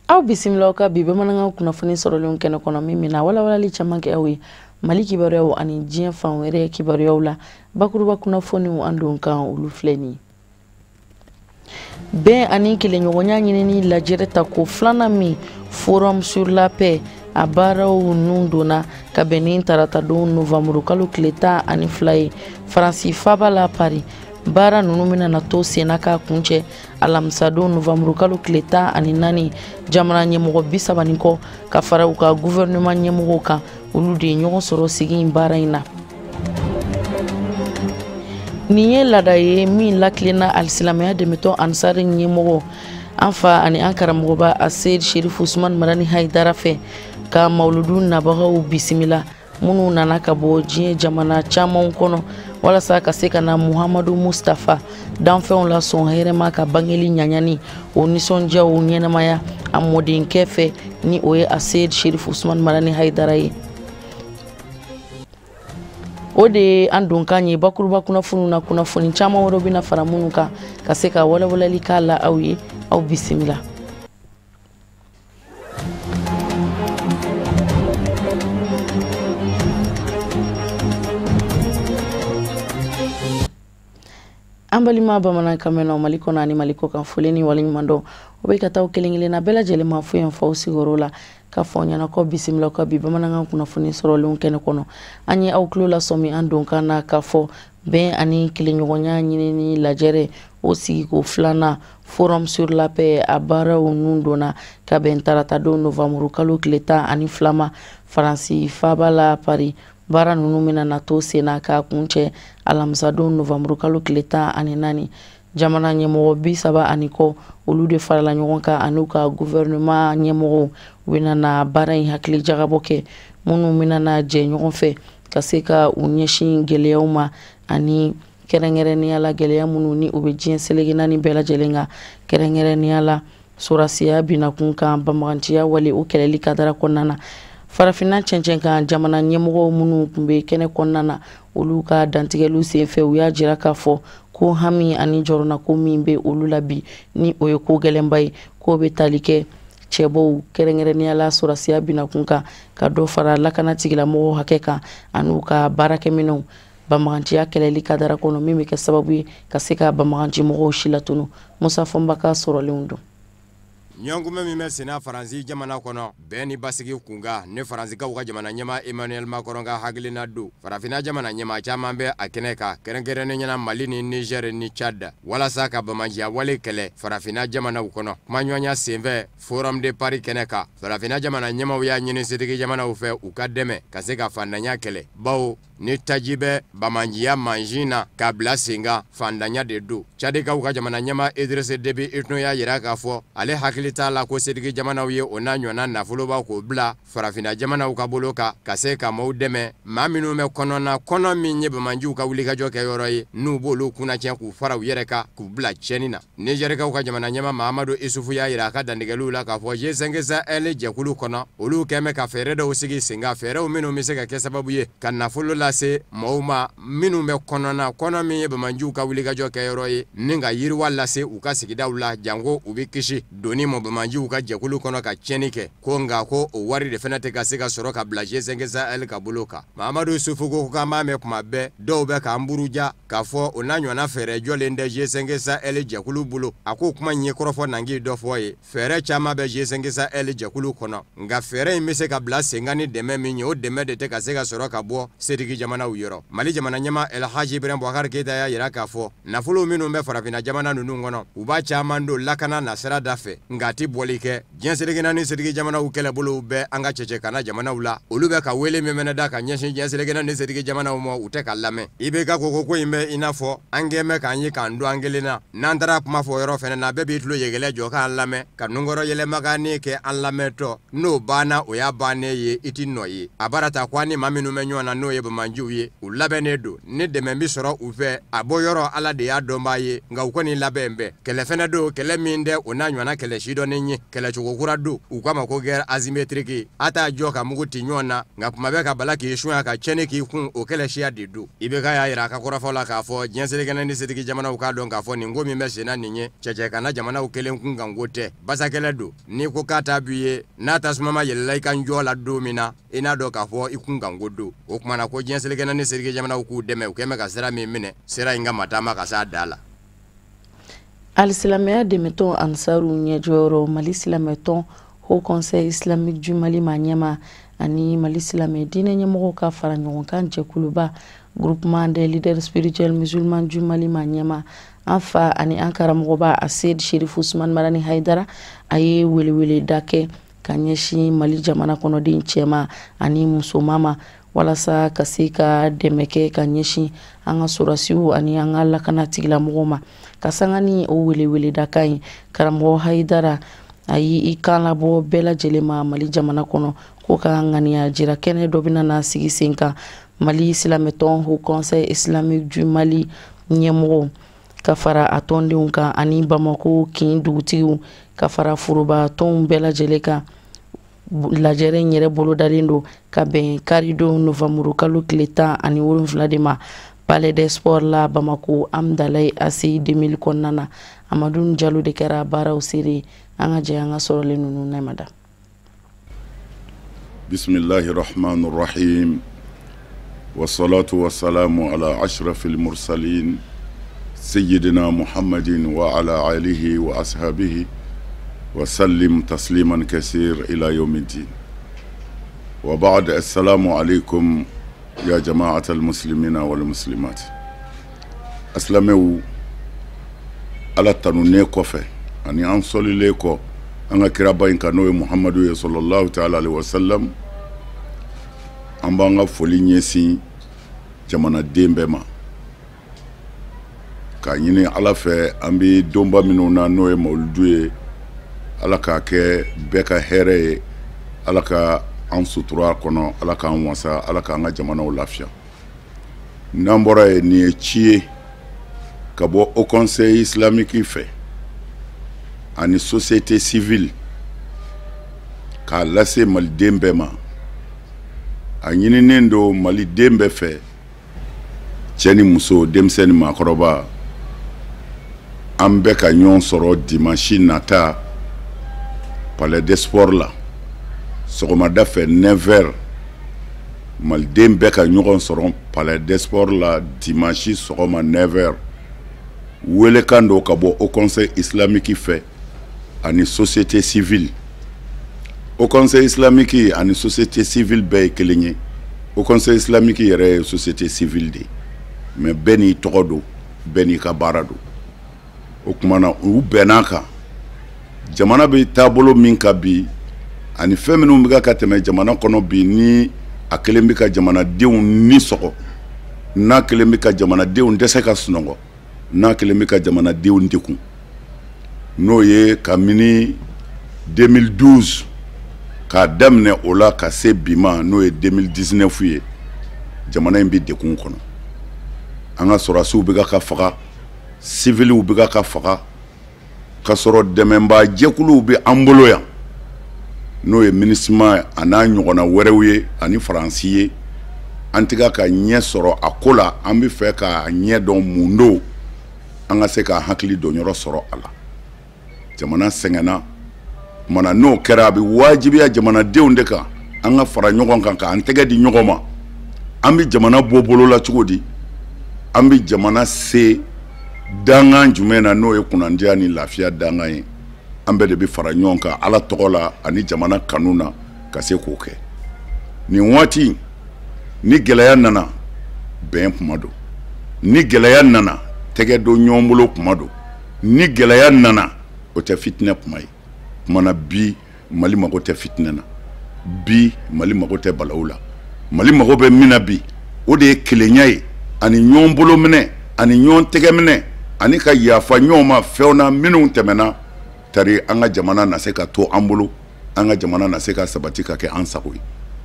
Aw bisimila ka bi bamanankan kunnafoni sɔrɔlenw kɛnɛ kɔnɔ min bɛna walawalali caman kɛ aw ye Mali kibaruyaw ani diɲɛ fan wɛrɛ kibaruyaw la. Bakuruba kunnafoniw an don kan olu filɛ nin ye. Bɛn ani kelenɲɔgɔnya ɲinini lajɛrɛ ta ko filanan min Forum sur la paix a baaraw nun donna ka bɛn ni taratadon novanburu kalo tile 12 ye Faransi faaba la Paris. Baara ninnu bɛna na to senna k'a kuncɛ alamisadon novanburu kalo tile 14. Jamana ɲɛmɔgɔ 30 ni kɔ ka fara u ka gouvernement ɲɛmɔgɔw kan, olu de ye ɲɔgɔn sɔrɔ sigi in baara in na. Nin ye laada ye min lakilenna alisilamɛya dɛmɛtɔn Ansari ɲɛmɔgɔ an fa ani an karamɔgɔba Aseyid Sherifu Usman Madani Hayidara fɛ ka mawuludu nabagaw bisimila minnu nana ka bɔ diɲɛ jamana camanw kɔnɔ walasa ka se ka na Muhamadu Mustafa danfɛnw la sɔn hɛrɛma ka bangeli ɲaɲani o nisɔndiyaw ɲɛnamaya a mɔdenkɛ fɛ ni o ye Aseyid Sherifu Usman Madani Hayidara ye. O de ye an donkan ye bakuruba kunnafoniw na. Kunnafoni caman wɛrɛw bɛna fara minnu kan ka se ka walawalali k'a la aw ye. Aw bisimila. An balima bamanankan mɛnnaw Mali kɔnɔ ani Mali kɔ kan, foli ni waleɲuman dɔn o bɛ ka taa kelen kelenna bɛɛ lajɛlen ma fo yan fɔ aw sigiyɔrɔ la k'a fɔ ɲɛna ko bisimila ka bi bamanankan kunnafoni sɔrɔlenw kɛnɛ kɔnɔ. An ye aw tulo lasɔmi an donkan na k'a fɔ bɛn ani kelenɲɔgɔnya ɲinini lajɛrɛ o sigiko filanan Forum sur la paix a baaraw nun donna ka bɛn taratadon novanburu kalo tile 12 ma Faransi faaba la Paris. Baara ninnu bɛna na to senna k'a kuncɛ alamisadon novanburu kalo tile 14. Jamana ɲɛmɔgɔ 30 ani kɔ olu de farala ɲɔgɔn kan ani ka gouvernement ɲɛmɔgɔw u bɛna na baara in hakili jagabɔ kɛ minnu bɛna na jɛ ɲɔgɔn fɛ ka se ka u ɲɛsin gɛlɛyaw ma ani kɛrɛnkɛrɛnnenya la gɛlɛya minnu ni u bɛ diɲɛ seleke naani bɛɛ lajɛlen kan, kɛrɛnkɛrɛnnenya la sɔrɔdasiya binakun kan banbaganciya wale o kɛlɛli kadara kɔnɔna na. Farafinna cɛncɛn kan jamana ɲɛmɔgɔw minnu tun bɛ kɛnɛ kɔnɔna na olu ka dantigɛliw senfɛ u y'a jira k'a fɔ ko hami ani jɔrɔnako min bɛ olu la bi ni o ye ko gɛlɛnba ye k'o bɛ tali kɛ cɛbɔw kɛrɛnkɛrɛnnenya la sɔrɔdasiya binakun kan ka dɔ fara lakana tigilamɔgɔw hakɛ kan an'u ka baarakɛminɛnw banbaganciya kɛlɛli kadara kɔnɔ min bɛ kɛ sababu ye ka se ka banbaganci mɔgɔw si latunu. Musa Fɔnba ka sɔrɔlenw don. Ɲɔgɔnkunbɛn min bɛ senna Faransi jamana kɔnɔ bɛn ni basigi kunkan ni Faransikaw ka jamana ɲɛmaa Emmanuel Macron ka hakilina don, farafinna jamana ɲɛmaa caman bɛ a kɛnɛ kan, kɛrɛnkɛrɛnnen ɲɛna Mali ni Niger ni Tchad, walasa ka banbaganciya wale kɛlɛ farafinna jamanaw kɔnɔ. Kumaɲɔgɔnya senfɛ Forum de Paris kɛnɛ kan, farafinna jamana ɲɛmaaw y'a ɲini setigi jamanaw fɛ u ka dɛmɛ ka se ka fantanya kɛlɛ, bawo ni taji bɛ banbaganciya mansin na k'a bila sen kan, fantanya de don. Tchadikaw ka jamana ɲɛmaa Idriss Déby Itno y'a jira k'a fɔ ale hakili t'a la ko setigi jamanaw ye o n'a ɲɔgɔnna nafoloba k'o bila farafinna jamanaw ka bolo kan ka se ka maaw dɛmɛ, maa minnu bɛ kɔnɔna kɔnɔ min ye banbaganciw ka wulikajɔ kɛ yɔrɔ ye, n'u b'olu kunnatiɲɛ k'u fara u yɛrɛ kan k'u bila tiɲɛni na. Nizɛrikaw ka jamana ɲɛmaa Mahamadu Isufu y'a jira a ka dantigɛliw la k'a fɔ G5 Sahel jɛkulu kɔnɔ olu kɛn bɛ ka fɛɛrɛ dɔw sigi sen kan, fɛɛrɛw minnu bɛ se ka kɛ sababu ye ka nafolo lase maaw ma minnu bɛ kɔnɔna kɔnɔ min ye banbaganciw ka wulikajɔ kɛ yɔrɔ ye, ni ka yiriwa lase u ka sigidaw la, janko u bɛ kisi donni ma banbaganciw ka jɛkulu kɔnɔ ka tiɲɛni kɛ. Ko nka ko o wari de fana tɛ ka se ka sɔrɔ ka bila G5 Sahel ka bolo kan. Mahamadu Isufu ko k'an b'a mɛn kuma bɛɛ dɔw bɛ k'an buruja k'a fɔ o n'a ɲɔgɔnna fɛɛrɛ jɔlen tɛ G5 Sahel jɛkulu bolo. A ko kuma in ye kɔrɔfɔ nangi dɔ fɔ ye. Fɛɛrɛ caman bɛ G5 Sahel jɛkulu kɔnɔ, nka fɛɛrɛ in bɛ se ka bila sen kan ni dɛmɛ min ye, o dɛmɛ de tɛ ka se ka sɔrɔ ka bɔ setigi jamanaw yɔrɔ. Mali jamana ɲɛmaa El Hadji Ibrahim Boubacar Keita y'a jira k'a fɔ nafolo minnu bɛ farafinna jamana ninnu kɔnɔ, u b'a caman don lakana nasira da fɛ, nka a tɛ bɔli kɛ. Diɲɛ seleke naani setigi jamanaw kɛlɛbolow bɛ an ka cɛcɛkana jamanaw la, olu bɛ ka wele min mɛnɛ da ka ɲɛsin diɲɛ seleke naani setigi jamanaw ma, u tɛ ka lamɛn. IBK ko ko in bɛ i n'a fɔ an kɛn bɛ k'an ye k'an don an kelen na, n'an taara kuma fɔ yɔrɔ fɛnɛ na, bɛɛ b'i tulo yɛgɛlɛ jɔ k'an lamɛn, ka nunkɔrɔ yɛlɛmakanni kɛ an lamɛntɔ, n'o banna o y'a bannen ye, i ti nɔ ye. A baara ta ko an ni maa minnu bɛ ɲɔgɔn na n'o ye banbaganciw banbaganciw ye, u labɛnnen don. Ni dɛmɛ bɛ sɔrɔ u fɛ, a bɔ yɔrɔ Ala de y'a dɔnbaa ye, nka u kɔni labɛn bɛɛ. Kɛlɛ fɛnɛ don, kɛlɛ min tɛ o n'a ɲɔgɔnna kɛlɛ sidɔnnen ye, kɛlɛcogo kura don, u k'a ma ko guerre asymétrique. A t'a jɔ ka mugu ci ɲɔgɔn na, nka kuma bɛɛ ka bala k'i sunya ka tiɲɛni k'i kun, o kɛlɛ siya de don. IBK y'a jira a ka kɔrɔfɔ la k'a fɔ diɲɛ selekɛnɛ ni setigi jamanaw k'a dɔn k'a fɔ nin ko min bɛ senna nin ye, cɛcɛ kana jamanaw kelen kun kan ko tɛ, basakɛlɛ don. N'i ko k'a ta b'i ye, n'a tasuma ma yɛlɛla i ka njɔ la don min na, i n'a dɔn k'a fɔ i kun kan ko don. O tuma na ko diɲɛ selekɛnɛ ni setigi jamanaw k'u dɛmɛ, u kɛn bɛ ka sira min minɛ, sira in ka mataama ka s'a da la. Alisilamɛya dɛmɛtɔn Ansaru ɲɛjɔyɔrɔ, Mali silamɛtɔn Haut Conseil Islamique du Mali ma ɲɛma ani Mali silamɛ diinɛ ɲɛmɔgɔw ka fara ɲɔgɔn kan jɛkuluba, Groupement des leaders spirituels musulmans du Mali ma ɲɛma, an fa ani an karamɔgɔba Aseyid Sherifu Usman Madani Hayidara, a ye weleweleda kɛ ka ɲɛsin Mali jamana kɔnɔden cɛma ani musoman ma, walasa ka se ka dɛmɛ kɛ ka ɲɛsin an ka sɔrɔdasiw ani an ka lakana tigilamɔgɔw ma. Ka sanga ni o weleweledakan ye, karamɔgɔ Hayidara a y'i kan labɔ bɛɛ lajɛlen ma Mali jamana kɔnɔ ko ka ŋaniya jira kɛnɛ dɔ bɛna na sigi sen kan. Mali silamɛtɔn Haut Conseil Islamique du Mali ɲɛmɔgɔw ka fara a tɔndenw kan ani Bamako kin dugutigiw ka fara foroba tɔnw bɛɛ lajɛlen kan, lajɛrɛ in yɛrɛ bolodalen don ka bɛn karidon novanburu kalo tile 17 de ma, Palais des Sports la Bamako, Amdalaye ACI 2000 kɔnɔna na. Amadu Jalo de kɛra baaraw seere. An ka jɛ an ka sɔrɔlen ninnu nɛmada. بسم الله الرحمن الرحيم والصلاة والسلام على أشرف المرسلين سيدنا محمد وعلى آله وأصحابه وسلم تسليما كثير إلى يوم الدين وبعد. السلام عليكم يا جماعة المسلمين والمسلمات. Asilamɛw, Ala tanunen kɔfɛ ani an sɔlilen kɔ an ka kiraba in kan, n'o ye Muhamadu ye, صلى الله تعالى عليه وسلم, an b'an ka foli ɲɛsin jamanaden bɛɛ ma k'a ɲini Ala fɛ, an bɛ donba minnu na, n'o ye mawuludu ye, Ala k'a kɛ bɛɛ ka hɛrɛ ye, Ala ka an sutura kɔnɔ, Ala k'an wasa, Ala k'an ka jamanaw lafiya. N'an bɔra yen, nin ye ci ye ka bɔ Haut Conseil Islamique fɛ ani société civile k'a lase maliden bɛɛ ma. A ɲininen don maliden bɛɛ fɛ, cɛ ni muso, denmisɛn ni maakɔrɔba, an bɛɛ ka ɲɔgɔn sɔrɔ dimanche nata Palais des Sports la, sɔgɔmada fɛ 9 heures. Maliden bɛɛ ka ɲɔgɔn sɔrɔ Palais des Sports la dimanche sɔgɔma 9 heures. Welekan don ka bɔ Haut Conseil Islamique fɛ ani société civile. Haut Conseil Islamique ani société civile bɛɛ ye kelen ye. Haut Conseil Islamique yɛrɛ ye société civile de ye, mais bɛɛ n'i tɔgɔ don, bɛɛ n'i ka baara don. O tuma na, u bɛnn'a kan, jamana bɛ taabolo min kan bi ani fɛn minnu bɛ ka tɛmɛ jamana kɔnɔ bi, ni a kelen bɛ ka jamanadenw ni sɔgɔ, n'a kelen bɛ ka jamanadenw dɛsɛ ka sunɔgɔ, n'a kelen bɛ ka jamanadenw degun, n'o ye kabini 2012 k'a daminɛ o la ka se bi ma, n'o ye 2019 ye, jamana in bɛ degun kɔnɔ. An ka sɔrɔdasiw bɛ ka faga, civiliw bɛ ka faga, ka sɔrɔ dɛmɛbaa jɛkuluw bɛ an bolo yan, n'o ye MINUSMA a n'a ɲɔgɔnna wɛrɛw ye ani Faransi ye. An tɛ ka ɲɛ sɔrɔ a ko la. An bɛ fɛ ka ɲɛ dɔn mun don, an ka se ka hakili donyɔrɔ sɔrɔ a la. Jamana sɛgɛnna kumana, n'o kɛra, a bɛ wajibiya jamanadenw de kan an ka fara ɲɔgɔn kan k'an tɛgɛ di ɲɔgɔn ma. An bɛ jamana bɔ bolo la cogo di? An bɛ jamana se dangan jumɛn na, n'o ye kunnandiya ni lafiya dangan ye? An bɛɛ de bɛ fara ɲɔgɔn kan Ala tɔgɔ la ani jamana kanu na ka se k'o kɛ. Nin waati ni gɛlɛya nana, bɛn kuma don. Ni gɛlɛya nana, tɛgɛ don ɲɔgɔn bolo kuma don. Ni gɛlɛya nana, o tɛ fitinɛ kuma ye. Kumana bi, Mali mago tɛ fitinɛ na bi, Mali mago tɛ balawu la. Mali mago bɛ min na bi, o de ye kelenya ye ani ɲɔgɔn bolo minɛ ani ɲɔgɔn tɛgɛ minɛ ani ka yafa ɲɔgɔn ma fɛnw na minnu tɛmɛna tari, an ka jamana na se ka to an bolo, an ka jamana na se ka sabati ka kɛ an sago ye.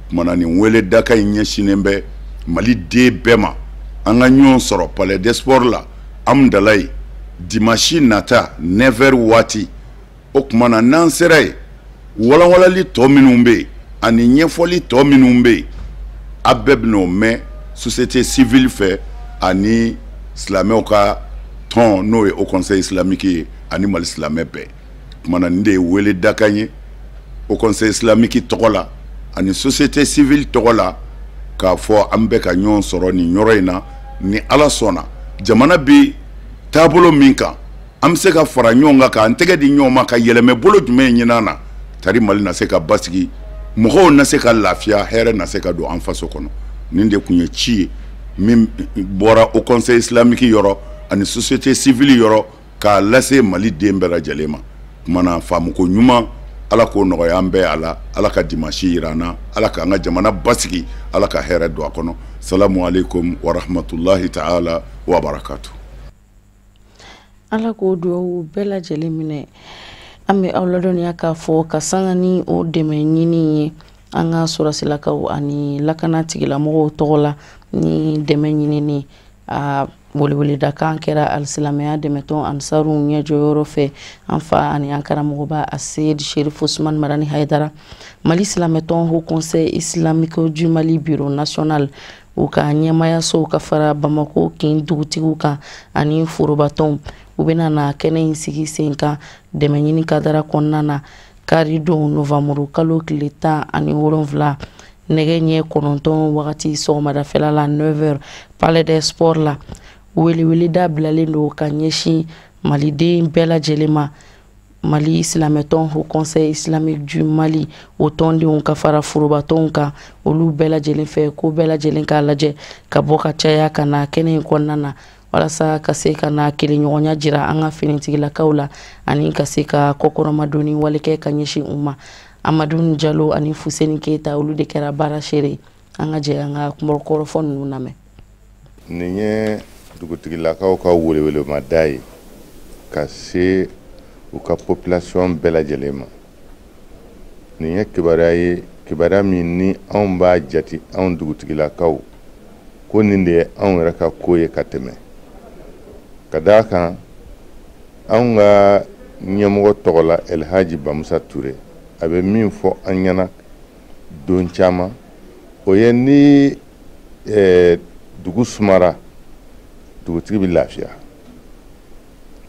Kumana, nin wele daka in ɲɛsinnen bɛ Mali den bɛɛ ma, an ka ɲɔgɔn sɔrɔ Palais des Sports la Amudalayi dimanche nata 9h waati. O tuma na, n'an sera yen, walanwalali tɔ minnu bɛ yen ani ɲɛfɔli tɔ minnu bɛ yen, a bɛɛ bɛn'o mɛn société civile fɛ ani silamɛw ka tɔn, n'o ye Haut Conseil islamique ye, ani Mali silamɛ bɛɛ. Tuma na, nin de ye wele dakan ye Haut Conseil islamique tɔgɔ la ani société civile tɔgɔ la, k'a fɔ an bɛ ka ɲɔgɔn sɔrɔ nin yɔrɔ in na. Ni Ala sɔnna, jamana bi taabolo min kan, an bɛ se ka fara ɲɔgɔn kan k'an tɛgɛ di ɲɔgɔn ma ka yɛlɛmɛ bolo jumɛn ɲini an na tari Mali na se ka basigi, mɔgɔw na se ka lafiya, hɛrɛ na se ka don an faso kɔnɔ. Nin de tun ye ci ye min bɔra Haut Conseil islamique yɔrɔ ani société civile yɔrɔ k'a lase Mali den bɛɛ lajɛlen ma. Kumana, faamuko ɲuman, Ala k'o nɔgɔya an bɛɛ. A la, Ala ka dimanche yira an na, Ala k'an ka jamana basigi, Ala ka hɛrɛ don a kɔnɔ. Salamu aleykum wa rahmatulahi ta'ala wa barakatu. Ala k'o duwawu bɛɛ lajɛlen minɛ. An bɛ aw ladɔnniya k'a fɔ ka sanga ni o dɛmɛ ɲini ye an ka sɔrɔsilakaw ani lakana tigilamɔgɔw tɔgɔ la, ni dɛmɛ ɲinini a weleweledakan kɛra alisilamɛya dɛmɛtɔn Ansaru ɲɛjɔyɔrɔ fɛ, an fa ani an karamɔgɔba Aseyid Sherif Usman Marani Hayidara, Mali silamɛtɔn Haut Conseil islamique du Mali bureau national, u ka ɲɛmayasow ka fara Bamako kin dugutigiw kan ani forobatɔnw, u bɛna na kɛnɛ in sigi sen kan dɛmɛ ɲini kadara kɔnɔna na kari don novanburu kalo tile 17, nɛgɛ ɲɛ 9 wagati sɔgɔmadafɛla la, 9h, Palais des Sports la. Weleweleda bilalen don ka ɲɛsin maliden bɛɛ lajɛlen ma. Mali silamɛtɔn Haut Conseil islamique du Mali, o tɔndenw ka fara forobatɔnw kan, olu bɛɛ lajɛlen fɛ ko bɛɛ lajɛlen k'a lajɛ ka bɔ ka caya ka na kɛnɛ in kɔnɔna na, walasa ka se ka na kelenɲɔgɔnya jira an ka finitigilakaw la ani ka se ka kɔkɔrɔmadonni wale kɛ ka ɲɛsin u ma. Amadu Jalo ani Fuseni Keyita, olu de kɛra baara seere. An ka jɛ an ka kumakɔrɔfɔ ninnu lamɛn. Nin ye dugutigilakaw ka welewelemada ye ka se u ka population bɛɛ lajɛlen ma. Nin ye kibaruya ye, kibaruya min ni anw b'a jate, anw dugutigilakaw, ko nin de ye anw yɛrɛ ka ko ye ka tɛmɛ, ka d'a kan anw ka ɲɛmɔgɔ tɔgɔ la, Elhaji Bamusa Ture, a bɛ min fɔ an ɲɛna don caman, o ye ni dugu sumara, dugutigi bɛ lafiya.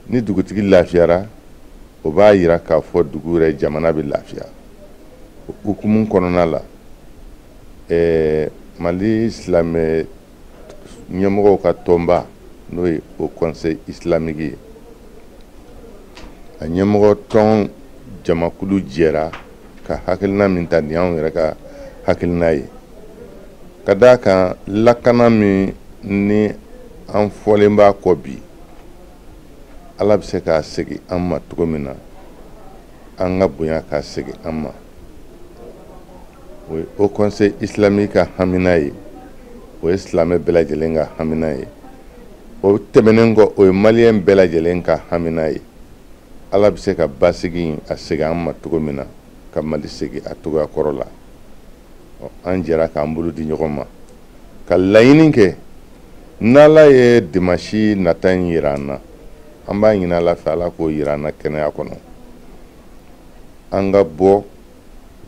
Ni dugutigi lafiyara, o b'a yira k'a fɔ dugu yɛrɛ, jamana bɛ lafiya. O hukumu kɔnɔna la, Mali silamɛ ɲɛmɔgɔw ka tɔnba, n'o ye Haut Conseil islamique ye, a ɲɛmɔgɔ tɔn jamakulu jɛra ka hakilina min ta, nin y'anw yɛrɛ ka hakilina ye, ka d'a kan lakana min ni an fɔlen b'a kɔ bi, Ala bɛ se k'a segin an ma cogo min na, an ka bonya k'a segin an ma, o ye Haut Conseil islamique ka hamina ye, o ye silamɛ bɛɛ lajɛlen ka hamina ye. O tɛmɛnen kɔ, o ye maliyɛn bɛɛ lajɛlen ka hamina ye. Ala bɛ se ka basigi a segin an ma cogo min na, ka Mali segin a cogoya kɔrɔ la, an jɛra k'an bolo di ɲɔgɔn ma ka laɲini kɛ. N'Ala ye dimanche nata in yira an na, an b'a ɲini Ala fɛ, Ala k'o yira an na kɛnɛya kɔnɔ, an ka bɔ,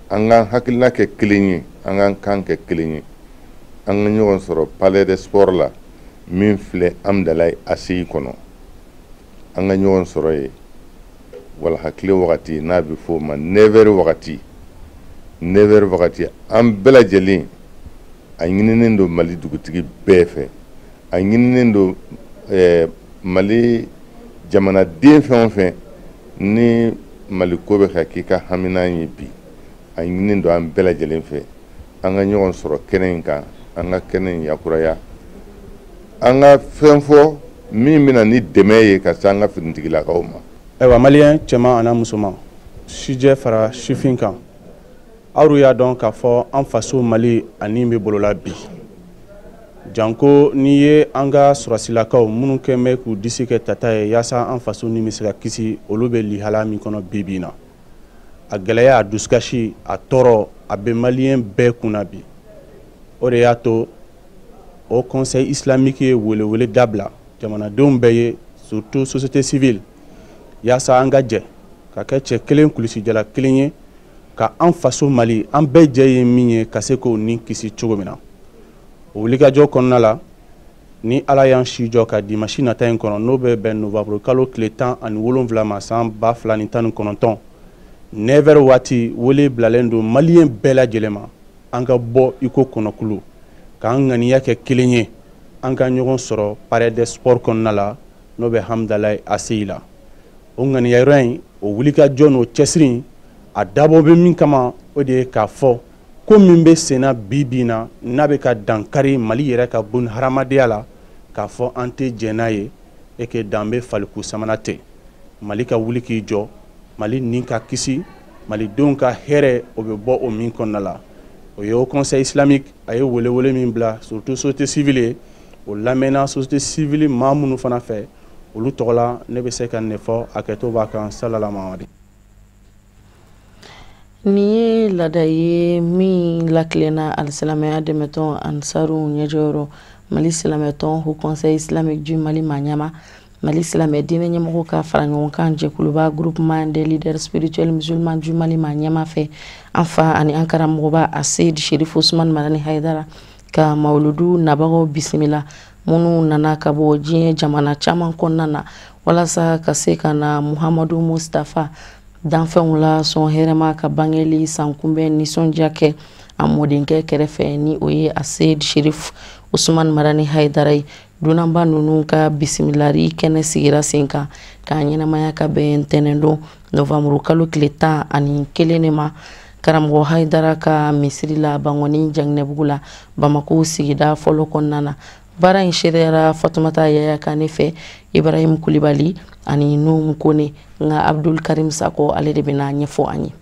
an k'an hakilina kɛ kelen ye, an k'an kan kɛ kelen ye, an ka ɲɔgɔn sɔrɔ Palais des Sports la min filɛ Amudalayi ACI kɔnɔ. An ka ɲɔgɔn sɔrɔ yen walaha tile wagati, n'a bɛ f'o ma 9h wagati, 9h wagati. An bɛɛ lajɛlen, a ɲininen don Mali dugutigi bɛɛ fɛ, a ɲininen don Mali jamanaden fɛn o fɛn ni Mali ko bɛ ka k'i ka hamina ye bi, a ɲininen don an bɛɛ lajɛlen fɛ, an ka ɲɔgɔn sɔrɔ kɛnɛ in kan, an ka kɛnɛ in yakuraya, an ka fɛn fɔ min bɛna ni dɛmɛ ye ka se an ka finitigilakaw ma. Ayiwa, maliyɛn cɛman ani musoman, sijɛ fara sifin kan, aw y'a dɔn k'a fɔ an faso Mali ani bɛ bolola bi. Janko n'i ye an ka sɔrɔsilakaw minnu kɛn bɛ k'u disi kɛ tata ye yaasa an faso ni bɛ se ka kisi, olu bɛ lihala min kɔnɔ bi bi in na, a gɛlɛya, a dusukasi, a tɔɔrɔ, a bɛ maliyɛn bɛɛ kunna bi. O de y'a to Haut Conseil islamique ye welewele dabila jamanadenw bɛɛ ye, surtout société civile, yaasa an ka jɛ ka kɛ cɛ kelen kulusijala kelen ye ka an faso Mali, an bɛɛ jɛ ye min ye, ka se k'o ni kisi cogo min na. O wulikajɔ kɔnɔna la, ni Ala y'an si jɔ ka dimanche nata in kɔnɔ, n'o bɛ bɛn novembre kalo tile 17 ma san 2019, 9h waati, wele bilalen don maliyɛn bɛɛ lajɛlen ma, an ka bɔ i ko kɔnɔkulu, k'an ŋaniya kɛ kelen ye, an ka ɲɔgɔn sɔrɔ Palais des Sports kɔnɔna la, n'o bɛ Hamdalaye ACI la. O ŋaniya yɔrɔ in, o wulikajɔ n'o cɛsiri, a dabɔ bɛ min kama, o de ye k'a fɔ ko min bɛ senna bi bi in na, n'a bɛ ka dankari Mali yɛrɛ ka bon hadamadenya la, k'a fɔ an tɛ jɛn n'a ye et que dan bɛ faliku samana ten. Mali ka wuli k'i jɔ, Mali nin ka kisi, malidenw ka hɛrɛ, o bɛ bɔ o min kɔnɔna la. O ye Haut Conseil islamique a ye welewele min bila surtout société civile ye, o lamɛnna société civile maa minnu fana fɛ, olu tɔgɔ la ne bɛ se ka nin fɔ, hakɛto b'a kan. Salala Mamadi. Nin ye laada ye min lakilenna alisilamɛya dɛmɛtɔn Ansaru ɲɛjɔyɔrɔ, Mali silamɛtɔn Haut Conseil islamique du Mali maa ɲɛma, Mali silamɛ diinɛ ɲɛmɔgɔ ka fara ɲɔgɔn kan jɛkuluba Groupement des leaders spirituels musulmans du Mali maa ɲɛma fɛ, an fa ani an karamɔgɔba Aseyid Sherif Usman Madani Hayidara ka mawuludu nabagaw bisimila, minnu nana ka bɔ diɲɛ jamana caman kɔnɔna na walasa ka se ka na Muhamadu Mustafa danfɛnw la sɔn hɛrɛma ka bangeli sankunbɛn nisɔndiya kɛ a mɔdenkɛ kɛrɛfɛ, ni o ye Aseyid Sherif Usman Madani Hayidara ye. Dunanba ninnu ka bisimilari kɛnɛ sigira sen kan k'a ɲɛnamaya ka bɛn ntɛnɛndon novembre kalo tile 11 de ma, karamɔgɔ Hayidara ka misiri la Bankɔni Janginɛbugu la, Bamako sigida fɔlɔ kɔnɔna na. Baara in seereyara Fatumata Yaya Kane fɛ, Ibrahim Kulibali ani Nuhum Kone, nka Abdul Karim Sako ale de bɛna ɲɛfɔ an ye.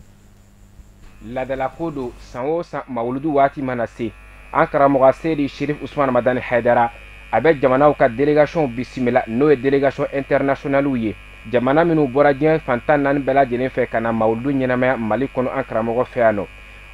Laadalako don, san o san mawuludu waati mana se, an karamɔgɔ Seyidi Sherif Usman Madani Hayidara a bɛ jamanaw ka délégation bisimila, n'o ye délégation internationale ye, jamana minnu bɔra diɲɛ fan 14 bɛɛ lajɛlen fɛ ka na mawuludu ɲɛnamaya Mali kɔnɔ an karamɔgɔ fɛ yan nɔ.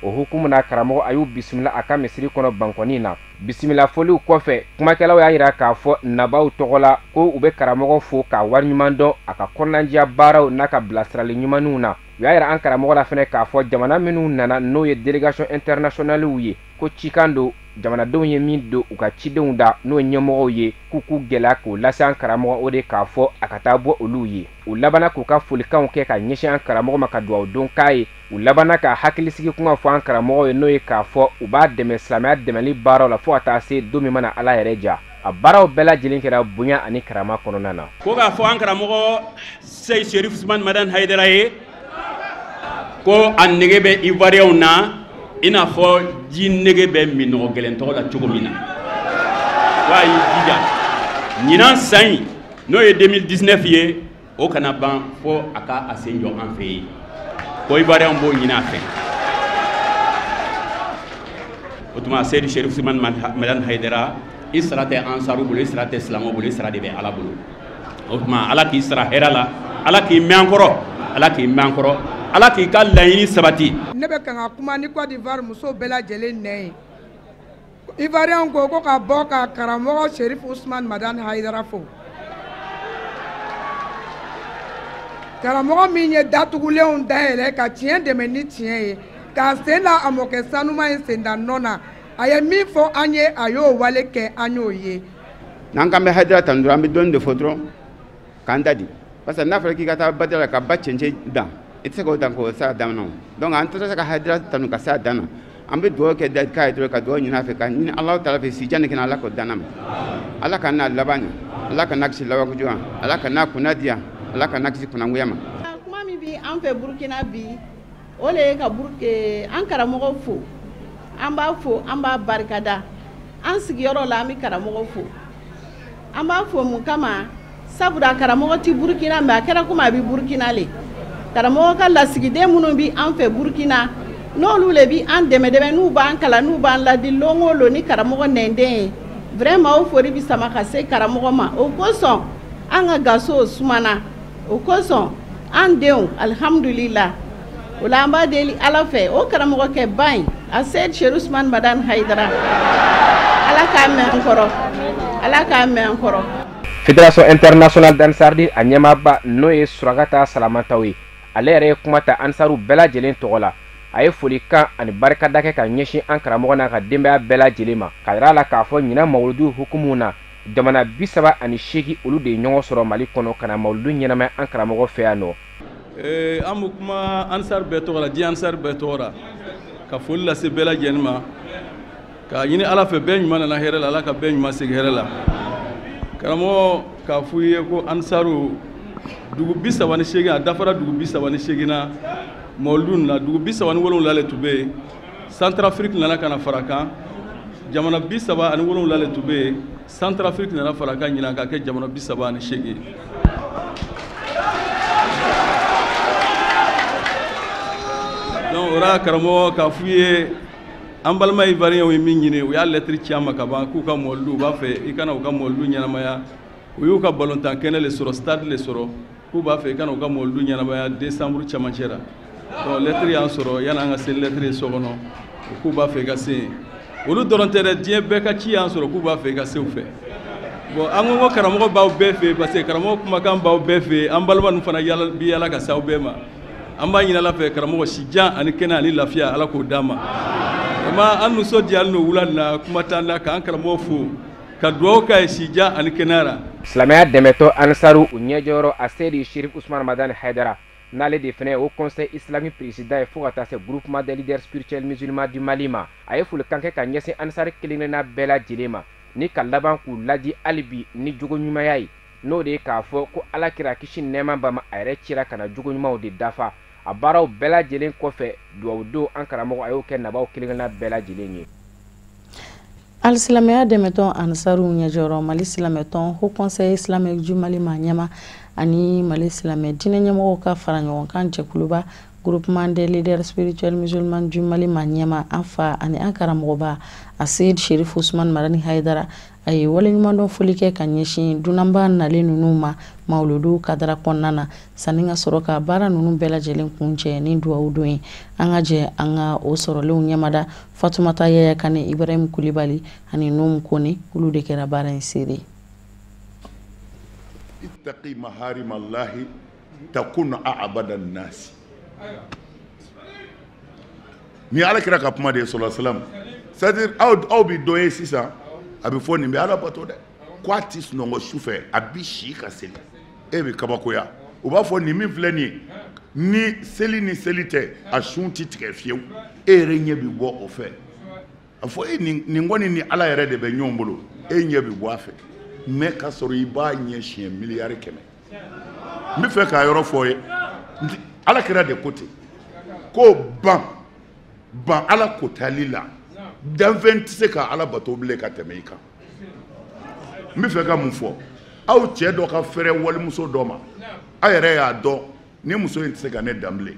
O hukumu na, karamɔgɔ a y'u bisimila a ka misiri kɔnɔ Bankɔni na. Bisimila foliw kɔfɛ, kumakɛlaw y'a jira k'a fɔ nabaw tɔgɔ la ko u bɛ karamɔgɔ fo k'a wariɲuman dɔn a ka kɔnɔnajɛya baaraw n'a ka bilasirali ɲumanw na. U y'a jira an karamɔgɔ la fɛnɛ k'a fɔ jamana minnu nana, n'o ye délégation internationale ye, ko cikan don jamanadenw ye min don u ka cidenw da, n'o ye ɲɛmɔgɔw ye, k'u k'u gɛlɛya k'o lase an karamɔgɔ, o de k'a fɔ a ka taa bɔ olu ye. U labanna k'u ka folikanw kɛ ka ɲɛsin an karamɔgɔ ma ka dugawu don k'a ye. U labanna ka hakilisigi kuma fɔ an karamɔgɔ ye, n'o ye k'a fɔ u b'a dɛmɛ silamɛya dɛmɛli baaraw la fo ka taa se don min mana Ala yɛrɛ ja. A baaraw bɛɛ lajɛlen kɛra bonya ani karama kɔnɔna na. Ko k'a fɔ an karamɔgɔ Seyid Sherif Usman Madani Hayidara ye ko a nege bɛ Ivoiriyɛnw na i n'a fɔ ji nege bɛ minɔgɔ gɛlɛn tɔgɔ la cogo min na. Wa y'i jija ɲinan san in, n'o ye 2019 ye, o kana ban fo a ka a sen jɔ an fɛ yen, ko Ivoiriyɛnw b'o ɲini a fɛ. O tuma Seyid Sherif Usman Madani Hayidara, i sara tɛ ansaru bolo, i sara tɛ silamɛw bolo, i sara de bɛ Ala bolo. O tuma Ala k'i sara hɛrɛ la, Ala k'i mɛn an kɔrɔ, Ala k'i mɛn an kɔrɔ, Ala k'i ka laɲini sabati. Ne bɛ kan ka kuma ni Côte d'Ivoire musow bɛɛ lajɛlen nɛ ye. Ivoiriyɛnw ko ka bɔ ka karamɔgɔ Sherif Usman Madani Hayidara fo. Karamɔgɔ min ye datugulenw dayɛlɛ ka tiɲɛ dɛmɛ ni tiɲɛ ye, k'a sen da a mɔkɛ sanuma ye senda nɔ na, a ye min fɔ an ye, a y'o wale kɛ, an y'o ye. N'an k'an bɛ Hayidara tanu dɔrɔn, an bɛ dɔɔnin de fɔ dɔrɔn k'an da di, parce que n'a fɔra k'i ka taa badara la ka ba cɛncɛn dan, i tɛ se k'o dan k'o s'a dan na o. Donc an tɛ se ka Hayidara tanu ka s'a dan na. An bɛ dugawu kɛ k'a ye dɔrɔn, ka dugawu ɲini a fɛ, ka ɲini Alahu taala fɛ, si jan ni kɛnɛ, Ala k'o dan ma. Ala ka n'a laban ɲɛ, Ala ka n'a kisi labankojugu ma, Ala ka n'a kunna diya, Ala ka n'a kisi kunnangoya ma. Kuma min bɛ an fɛ Burukina bi, o de ye ka an karamɔgɔ fo, an b'a fo, an b'a barikada. An sigiyɔrɔ la, an bɛ karamɔgɔ fo. An b'a fo mun kama? Sabula karamɔgɔ tɛ Burukina, mɛ a kɛra komi a bɛ Burukina le. Karamɔgɔ ka lasigiden minnu bɛ an fɛ Burukina, n'olu le bɛ an dɛmɛ dɛmɛ, n'u b'an kalan, n'u b'an ladi lon o lon ni karamɔgɔ nɛnden ye. Vraiment o foli bɛ sama ka se karamɔgɔ ma. O kosɔn an ka gaso sumana, o kosɔn an denw alihamudulila. O la an b'a deli Ala fɛ, o karamɔgɔkɛba in, a Seyid Sherif Usman Madani Hayidara. Ala k'a mɛn an kɔrɔ, Ala k'a mɛn an kɔrɔ. Fédération internationale d'Ansardi a ɲɛmaaba n'o ye Surakata Salamataw ye, ale yɛrɛ ye kuma ta Ansaru bɛɛ lajɛlen tɔgɔ la. A ye folikan ani barikada kɛ ka ɲɛsin an karamɔgɔ n'a ka denbaya bɛɛ lajɛlen ma, ka yira a la k'a fɔ ɲinan mawuludu hukumu na jamana 38 olu de ye ɲɔgɔn sɔrɔ Mali kɔnɔ ka na mawuludu ɲɛnamaya an karamɔgɔ fɛ yan nɔ. An bɛ kuma Ansar bɛɛ tɔgɔ la, diɲɛ Ansar bɛɛ tɔgɔ la, ka foli lase bɛɛ lajɛlen ma, k'a ɲini Ala fɛ bɛɛ ɲuman nana hɛrɛ la, Ala ka bɛɛ ɲuman segin hɛrɛ la. Karamɔgɔ k'a f'u ye ko Ansaru dugu 38, a dafara dugu 38 na mawuludu na, dugu 37 le tun bɛ yen. Centrafrique nana ka na fara kan, jamana 37 le tun bɛ yen. Centrafrique nana fara kan ɲinan ka kɛ jamana 38. Donc o la karamɔgɔ k'a f'u ye an balima Ivoiriyɛnw ye min ɲini, u y'a lɛtiri ci an ma ka ban k'u ka mawuludu, u b'a fɛ i kana u ka mawuludu ɲɛnamaya. U y'u ka balontan kɛnɛ le sɔrɔ, stade le sɔrɔ, k'u b'a fɛ i kana u ka mawuludu ɲɛnamaya décembre cɛmancɛ la. Donc lɛtiri y'an sɔrɔ yanni an ka se lɛtiri ye so kɔnɔ, k'u b'a fɛ i ka se yen. Olu dɔrɔn tɛ dɛ, diɲɛ bɛɛ ka ci y'an sɔrɔ k'u b'a fɛ i ka se u fɛ. Bon an ko karamɔgɔ b'aw bɛɛ fɛ yen, parce que karamɔgɔ kumakan b'aw bɛɛ fɛ yen, an balima ninnu fana bi yala ka se aw bɛɛ ma. An b'a ɲini Ala fɛ karamɔgɔ si jan ani kɛnɛ ani lafiya, Ala k'o d'an ma. Vraiment an nisɔndiyalen don wula nin na, kuma t'an na, k'an karamɔgɔ fo ka dugawu k'a ye si jan ani kɛnɛya la. Silamɛya dɛmɛtɔ Ansaru u ɲɛjɔyɔrɔ a Seyidi Sherif Usman Madani Hayidara, n'ale de fana ye Haut Conseil islamique président ye fo ka taa se groupement des leaders spirituels musulmans du Mali ma, a ye folikan kɛ ka ɲɛsin Ansari kelen-kelenna bɛɛ lajɛlen ma ni ka laban k'u ladi hali bi ni jogo ɲumanya ye, n'o de ye k'a fɔ ko Ala kira kisi nɛɛma ba ma, a yɛrɛ cira ka na jogo ɲumanw de dafa. A baaraw bɛɛ lajɛlen kɔfɛ, duwawu don an karamɔgɔ a y'o kɛ nabaw kelen-kelenna bɛɛ lajɛlen ye. Alisilamɛya dɛmɛtɔn Ansaru ɲɛjɔyɔrɔ Mali silamɛtɔn Haut Conseil islamique du Mali ma ɲɛma ani Mali silamɛ diinɛ ɲɛmɔgɔw ka fara ɲɔgɔn kan jɛkuluba groupement des leaders spirituels musulmans du Mali ma ɲɛma, an fa ani an karamɔgɔba Aseyid Sherif Usman Madani Hayidara, a ye waleɲumandɔn foli kɛ ka ɲɛsin dunanba nalen ninnu ma mawuludu kadara kɔnɔna na, sanni ka sɔrɔ ka baara ninnu bɛɛ lajɛlen kuncɛ ni duwawu don ye. An ka jɛ an ka o sɔrɔlenw ɲɛmada Fatumata Yaya Kane, Ibrahim Kulibali ani Nuhum Kone, olu de kɛra baara in seere. Ittaqi maharimallahi takun a'bada nasi. Ni Ala kira ka kuma de ye sallallahu alaihi wasallam, c'est à dire aw bi dɔ ye sisan, a bɛ fɔ nin bɛ Ala bato dɛ, ko a ti sunɔgɔ su fɛ, a bi si ka seli, e bɛ kabakoya. U b'a fɔ nin min filɛ nin ye, ni seli ni seli tɛ, a sun ti tigɛ fiyewu, e yɛrɛ ɲɛ bi bɔ o fɛ. A fɔ e nin kɔni ni Ala yɛrɛ de bɛ ɲɔgɔn bolo, e ɲɛ bi bɔ a fɛ, mais k'a sɔrɔ i b'a ɲɛ siɲɛ 100 miliyari. N bɛ fɛ k'a yɔrɔ fɔ ye, Ala kira de ko ten, ko ban Ala kotali la, danfɛn tɛ se ka Ala bato bilen ka tɛmɛ i kan. N bɛ fɛ ka mun fɔ, aw cɛ dɔ ka fɛrɛ walimuso dɔ ma, aw yɛrɛ y'a dɔn ni muso in tɛ se ka ne dan bilen,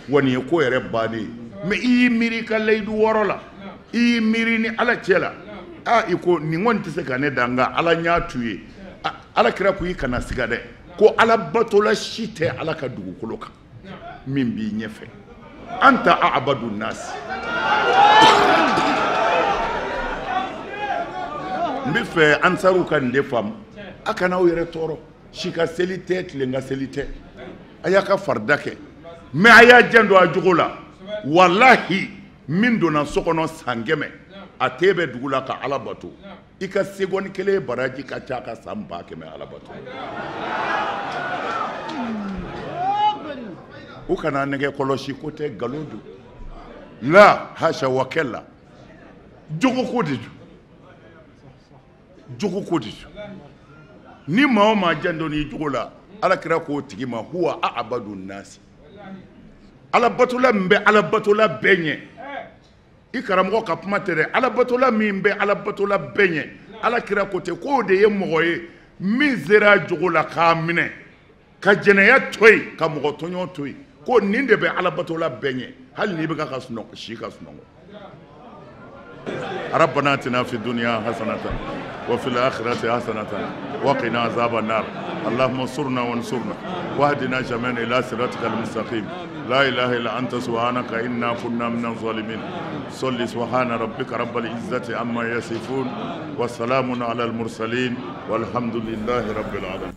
wa nin ye ko yɛrɛ bannen ye, mais i y'i miiri i ka layidu wɔɔrɔ la, i y'i miiri ni Ala cɛ la, aa i ko nin kɔni tɛ se ka ne dan, nka Ala y'a t'u ye. Ala kira ko i kana siga dɛ, ko Ala batola si tɛ Ala ka dugukolo kan min b'i ɲɛfɛ, anta a'badu nasi. N bɛ fɛ Ansaru ka nin de faamu, a kana aw yɛrɛ tɔɔrɔ, si ka seli tɛ, tilen ka seli tɛ, a y'a ka farida kɛ, mais a y'a janto a jogo la. Walahi min donna so kɔnɔ san 100, a te bɛ dugu la ka Ala bato, i ka seconde kelen baraji ka ca ka san 100 000 Ala bato. U kana nɛgɛ kɔlɔsi ko tɛ, nkalon don, la hasha wa kɛla, jogo ko de don, jogo ko de don. Ni maa o maa janto n'i jogo la, Ala kira k'o tigi ma huwa a'badu nasi, Ala batola min bɛ Ala batola bɛɛ ɲɛ. I karamɔgɔ ka kuma tɛ dɛ, Ala batola min bɛ Ala batola bɛɛ ɲɛ, Ala kira ko ten, k'o de ye mɔgɔ ye min sera a jogo la k'a minɛ ka jɛnɛya to yen, ka mɔgɔ tɔɲɔ to yen, ko nin de bɛ Ala batola bɛɛ ɲɛ, hali n'i bɛ ka sunɔgɔ, si ka sunɔgɔ. ربنا اتنا في الدنيا حسنة وفي الآخرة حسنة وقنا عذاب النار. اللهم انصرنا وانصرنا واهدنا جميعا إلى صراطك المستقيم. لا إله إلا أنت سبحانك إنا كنا من الظالمين. صل سبحان ربك رب العزة عما يصفون وسلام على المرسلين والحمد لله رب العالمين.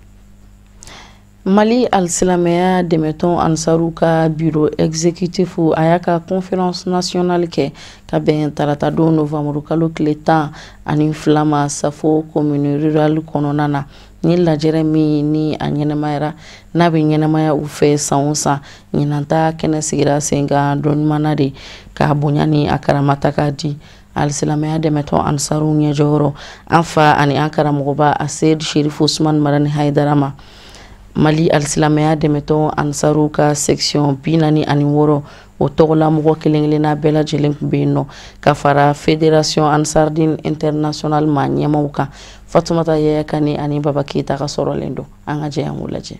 Mali alisilamɛya dɛmɛtɔn Ansaru ka bureau exécutif a y'a ka conférence nationale kɛ ka bɛn tarata don novembre kalo tile 12 ma Safo commune rurale kɔnɔna na. Ni lajɛrɛ min ni a ɲɛnɛmayara n'a bɛ ɲɛnɛmaya u fɛ san o san, ɲinan ta kɛnɛ sigira sen kan dɔnɲuman de k'a bonya ni a karamata k'a di alisilamɛya dɛmɛtɔn Ansaru ɲɛjɔyɔrɔ an fa ani an karamɔgɔba Aseyid Sherif Usman Madani Hayidara ma. Mali alisilamɛya dɛmɛtɔn Ansaru ka section 46 o tɔgɔla mɔgɔ kelen kelenna bɛɛ lajɛlen tun bɛ yen nɔ ka fara fédération Ansardine internationale maa ɲɛmaw kan. Fatumata Yaya Kane ani Baba Keyita ka sɔrɔlen don, an ka jɛ an k'o lajɛ.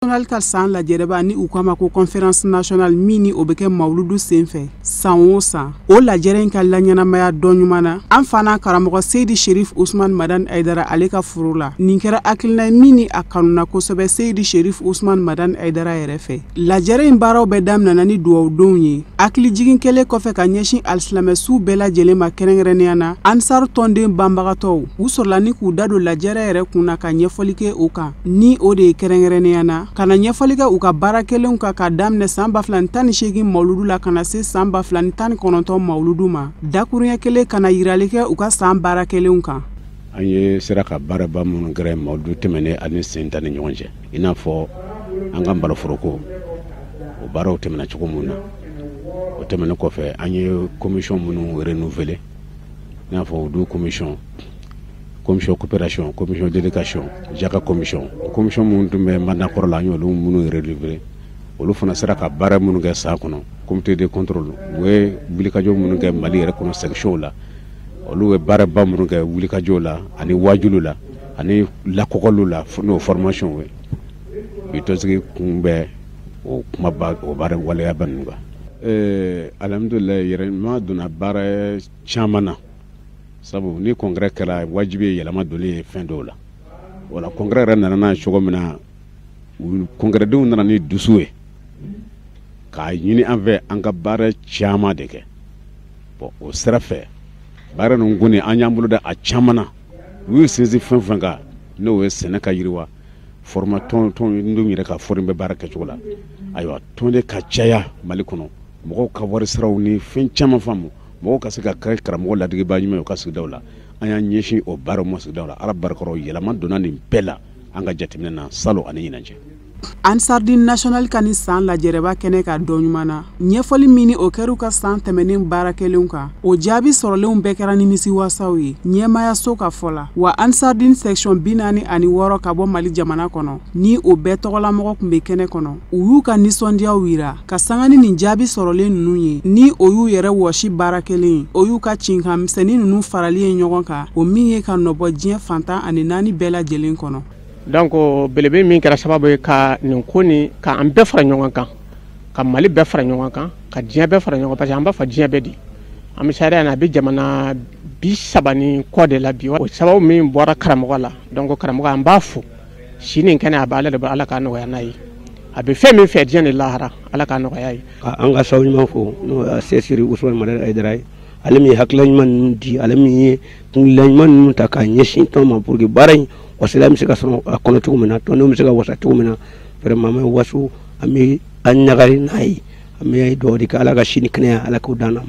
National ka san lajɛrɛba ni u k'a ma ko conférence nationale min ni o bɛ kɛ mawuludu senfɛ san o san, o lajɛrɛ in ka laɲɛnamaya dɔn ɲuman na an fana karamɔgɔ Seyidi Sherif Usman Madani Hayidara ale ka foro la. Nin kɛra hakilina ye min ni a kanuna kosɛbɛ Seyidi Sherif Usman Madani Hayidara yɛrɛ fɛ. Lajɛrɛ in baaraw bɛɛ daminɛna ni duwawudonw ye, hakilijigin kɛlen kɔfɛ ka ɲɛsin alisilamɛsuw bɛɛ lajɛlen ma, kɛrɛnkɛrɛnnenya na Ansar tɔnden banbagatɔw. U sɔrɔla ni k'u da don lajɛrɛ yɛrɛ kun na ka ɲɛfɔli kɛ o kan, ni o de ye kɛrɛnkɛrɛnnenya na ka na ɲɛfɔli kɛ u ka baara kɛlenw kan k'a daminɛ san 2018 mawuludu la ka na se san 2019 mawuludu ma, dakuruɲɛ kelen ka na yirali kɛ u ka san baara kɛlenw kan. An ye sera ka baaraba minnu kɛra mawuludu tɛmɛnen ani sen ta ni ɲɔgɔn cɛ, i n'a fɔ an ka baloforoko o baaraw tɛmɛna cogo min na. O tɛmɛnen kɔfɛ, an ye commission minnu renouveler, i n'a fɔ du commission, commission coopération, commission d'éducation, jaka commission, commission minnu tun bɛ mandat kɔrɔ la, an y'olu minnu renouveler, olu fana sera ka baara minnu kɛ san kɔnɔ. Comité de contrôle u ye wulikajɔ minnu kɛ Mali yɛrɛ kɔnɔ section la, olu ye baaraba minnu kɛ wulikajɔ la ani waajulu la ani lakɔkɔliw la, n'o formation ye. Bi tɔnsigi kun bɛ o kumaba o baara waleyaba ninnu kan. Alhamdulilayi, yɛrɛma donna baara caman na, sabu ni congrès kɛra wajibi ye yɛlɛma donni ye fɛn dɔw la. Wala congrès yɛrɛ nana n'a cogo min na, congrès denw nana ni dusu ye k'a ɲini an fɛ an ka baara caman de kɛ. Bon, o sira fɛ baara ninnu kɔni an y'an bolo da a caman na. U y'u sinsin fɛn fɛn kan, n'o ye sɛnɛ ka yiriwa, forma tɔn tɔndenw yɛrɛ ka fɔri bɛ baara kɛcogo la. Ayiwa, tɔnden ka caya Mali kɔnɔ, mɔgɔw ka wari siraw ni fɛn caman faamu, mɔgɔw ka se ka kɛ karamɔgɔ ladigibaa ɲuman ye u ka sigidaw la. An y'an ɲɛsin o baaraw ma sigidaw la. Ala barikɔrɔ, yɛlɛma donna nin bɛɛ la an ka jateminɛ na salon ani ɲinan cɛ. Ansardine national ka ni san lajɛrɛba kɛnɛ ka dɔn ɲuman na, ɲɛfɔli min ni o kɛra u ka san tɛmɛnen baara kɛlenw kan, o jaabi sɔrɔlenw bɛɛ kɛra nimisiwasaw ye ɲɛmaayaso ka fɔ la. Wa Ansardine section 46 ka bɔ Mali jamana kɔnɔ, ni o bɛɛ tɔgɔlamɔgɔ tun bɛ kɛnɛ kɔnɔ, u y'u ka nisɔndiyaw yira ka sanga ni nin jaabi sɔrɔlen ninnu ye, ni o y'u yɛrɛ wɔsi baara kɛlen, o y'u ka cinkan misɛnnin ninnu farali ye ɲɔgɔn kan, o min ye ka nɔbɔ diɲɛ fantan ani naani bɛɛ lajɛlen kɔnɔ. Donc belebe min kɛra sababu ye ka nin ko nin ka an bɛɛ fara ɲɔgɔn kan, ka Mali bɛɛ fara ɲɔgɔn kan, ka diɲɛ bɛɛ fara ɲɔgɔn kan, parce que an b'a fɔ diɲɛ bɛɛ di an bɛ sariya na, a bɛ jamana 30 ni kɔ de la bi. O sababu min bɔra karamɔgɔ la, donc karamɔgɔ an b'a fo si nin kɛnɛ a b'a ale de bolo, Ala k'a nɔgɔya n'a ye, a bɛ fɛn min fɛ diɲɛ ni lahara, Ala k'a nɔgɔya ye. An ka sababu ɲuman fo n'o ye Seyidi Usman Madani Hayidara ye, ale min ye hakilina ɲuman ninnu di, ale min ye kungilan ɲuman ninnu ta k'a ɲɛsin tɔn ma pour que baara in wasila bɛ se ka sɔrɔ a kɔnɔ cogo min na, tɔndenw bɛ se ka wasa cogo min na. Vraiment an bɛ waso, an bɛ an ɲagari n'a ye, an bɛ dugawu de kɛ Ala ka si ni kɛnɛya Ala k'o d'an ma,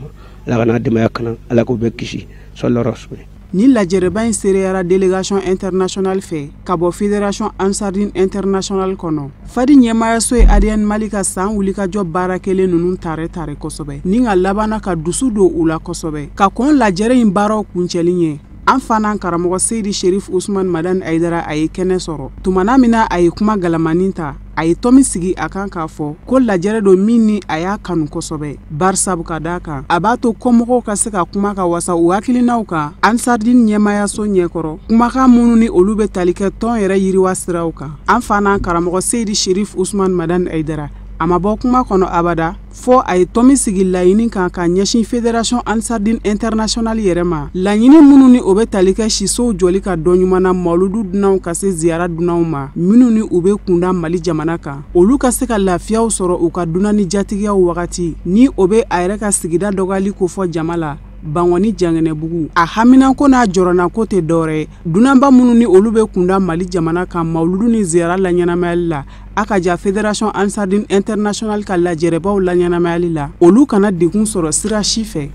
Ala ka n'a denbaya kana, Ala k'o bɛɛ kisi sɔlɔ rasuli. Ni lajɛrɛba in seereyara délégation internationale fɛ ka bɔ fédération Ansardine internationale kɔnɔ. Fadi ɲɛmaayaso ye ADN Mali ka san wulikajɔ baara kɛlen ninnu tare tare kosɛbɛ, ni ka labanna ka dusu don u la kosɛbɛ ka kɔn lajɛrɛ in baaraw kuncɛli ɲɛ. An fana karamɔgɔ Seyidi Sherif Usman Madani Hayidara a ye kɛnɛ sɔrɔ tumana min na, a ye kuma galamanin ta, a ye tɔmi sigi a kan k'a fɔ ko lajɛrɛ don min ni a y'a kanu kosɛbɛ, barisabu ka d'a kan a b'a to kɔmɔgɔw ka se ka kuma ka wasa u hakilinaw kan Ansardine ɲɛmaayaso ɲɛkɔrɔ, kumakan minnu ni olu bɛ tali kɛ tɔn yɛrɛ yiriwa siraw kan. An fana karamɔgɔ Seyidi Sherif Usman Madani Hayidara A ma bɔ kuma kɔnɔ abada fɔ a ye tɔn sigi laɲini kan ka ɲɛsin Fédération Ansardine Internationale yɛrɛ ma, laɲini minnu ni o bɛ tali kɛ sisow jɔli ka dɔn ɲuman na mawuludu dunanw ka se ziyara dunanw ma, minnu ni u bɛ kunda Mali jamana kan, olu ka se ka lafiyaw sɔrɔ u ka dunan ni jatigiyaw wagati ni o bɛ a yɛrɛ ka sigida dɔgɔyali kofɔ jama la Bankɔni Jangɛnɛbugu. A haminanko n'a jɔrɔnako tɛ dɔwɛrɛ ye, dunanba minnu ni olu bɛ kunda Mali jamana kan mawuludu ni ziyara laɲɛnamayali la, a ka ja Fédération Ansardine Internationale ka lajɛrɛbaw laɲɛnamayali la, olu kana degun sɔrɔ sira si fɛ.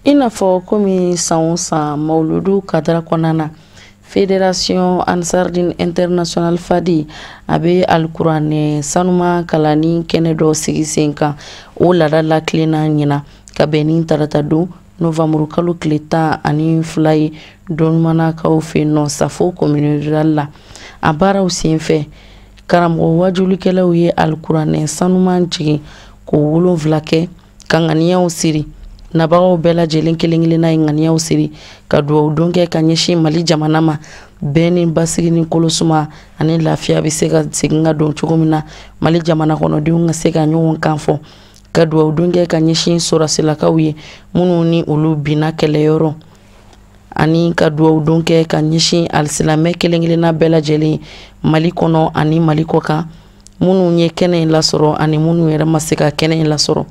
I n'a fɔ komi san o san mawuludu kadara kɔnɔna na, Fédération Ansardine Internationale FADI a bɛ alikuranɛ sanuma kalanni kɛnɛ dɔ sigi sen kan. O laada lakilenna ɲina ka bɛn ni tarata don novanburu kalo tile 12 ye dɔnnimanakaw fɛ yen nɔ Safo commune rurale la. A baaraw senfɛ, karamɔgɔ wajulikɛlaw ye alikuranɛ sanuman jigin k'o 7 kɛ ka ŋaniyaw siri. Nabagaw bɛɛ lajɛlen kelen kelenna ye ŋaniyaw siri ka dugawu don kɛ ka ɲɛsin Mali jamana ma, bɛn ni basigi ni kolosuma ani lafiya bɛ se ka segin ka don cogo min na, Mali jamana kɔnɔdenw ka se ka ɲɔgɔn kan fɔ, ka dugawu don kɛ ka ɲɛsin sɔrɔsilakaw ye minnu ni olu binna kɛlɛyɔrɔ, ani ka dugawu don kɛ ka ɲɛsin alisilamɛ kelen kelenna bɛɛ lajɛlen Mali kɔnɔ ani Mali kɔkan, minnu ye kɛnɛ in lasɔrɔ ani minnu yɛrɛ ma se ka kɛnɛ in lasɔrɔ.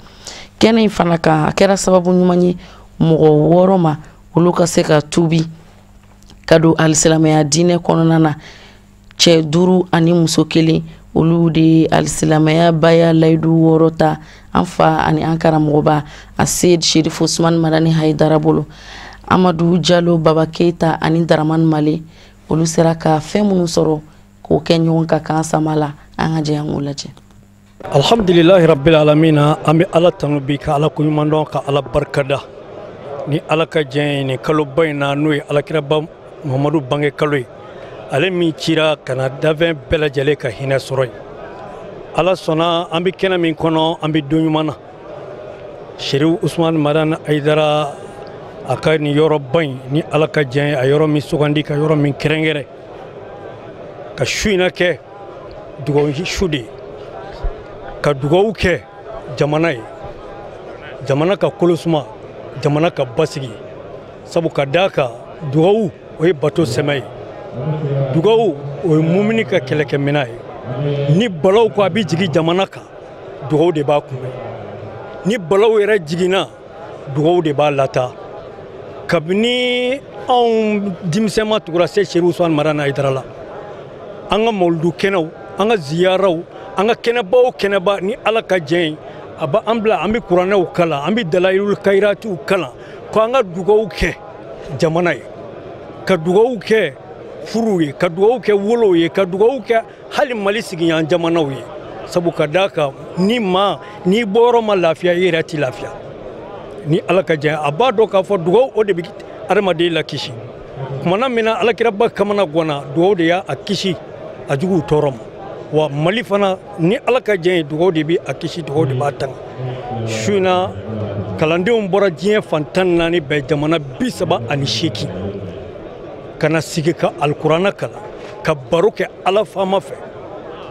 Kɛnɛ in fana kan, a kɛra sababu ɲuman ye mɔgɔ 6 ma, olu ka se ka tuubi ka don alisilamɛya diinɛ kɔnɔna na. Cɛ 5 ani muso 1, olu de ye alisilamɛya baya layidu 6 ta an fa ani an karamɔgɔba a Seyid Sherif Usman Madani Hayidara bolo. Amadu Jalo, Baba Keyita ani Daramani Male, olu sera ka fɛn minnu sɔrɔ k'o kɛ ɲɔgɔn kan k'an sama la, an ka jɛ an k'o lajɛ. Alhamdulilahi rabbil alamina, an bɛ Ala tanu bi ka Ala koɲuman dɔn ka Ala barikada ni Ala ka diɲɛ ye nin kaloba in na, n'o ye Alakiraba Muhamadu bange kalo ye, ale min cira ka na danfɛn bɛɛ lajɛlen ka hinɛ sɔrɔ yen. Ala sɔnna, an bɛ kɛnɛ min kɔnɔ, an bɛ don ɲuman na. Sherif Usman Madani Hayidara a ka nin yɔrɔba in, ni Ala ka diɲɛ ye, a yɔrɔ min sugandi ka yɔrɔ min kɛrɛnkɛrɛn ka su in na kɛ dugawu su de ye, ka dugawu kɛ jamana ye, jamana ka kolosuma, jamana ka basigi. Sabu ka d'a kan, dugawu o ye bato sɛmɛ ye, dugawu o ye mumini ka kɛlɛkɛminɛn ye. Ni balaw ko a bɛ jigin jamana kan, dugawu de b'a kunbɛn. Ni balaw yɛrɛ jiginna, dugawu de b'a lataa. Kabini anw denmisɛnma tugura se Sherif Usman Madani Hayidara la, an ka mawuludu kɛnɛw, an ka ziyaraw, an ka kɛnɛba o kɛnɛba, ni Ala ka diɲɛ ye, a b'an bila an bɛ kuranɛw kalan, an bɛ dalayilul kayiratiw kalan, ko an ka dugawu kɛ jamana ye, ka dugawu kɛ furuw ye, ka dugawu kɛ wolow ye, ka dugawu kɛ hali Mali sigiɲɔgɔn jamanaw ye. Sabu ka d'a kan, ni maa n'i bɔyɔrɔ ma lafiya, i yɛrɛ t'i lafiya. Ni Ala ka diɲɛ, a b'a dɔn k'a fɔ dugawu o de bɛ adamaden lakisi. Kumana min na Alakiraba kamana ganna, dugawu de y'a kisi a juguw tɔɔrɔ ma. Wa Mali fana, ni Ala ka diɲɛ ye, dugawu de bɛ a kisi, dugawu de b'a tanga. Su in na, kalandenw bɔra diɲɛ fan 14 bɛɛ, jamana 38, ka na sigi ka alikuranɛ kalan, ka baro kɛ Ala faama fɛ,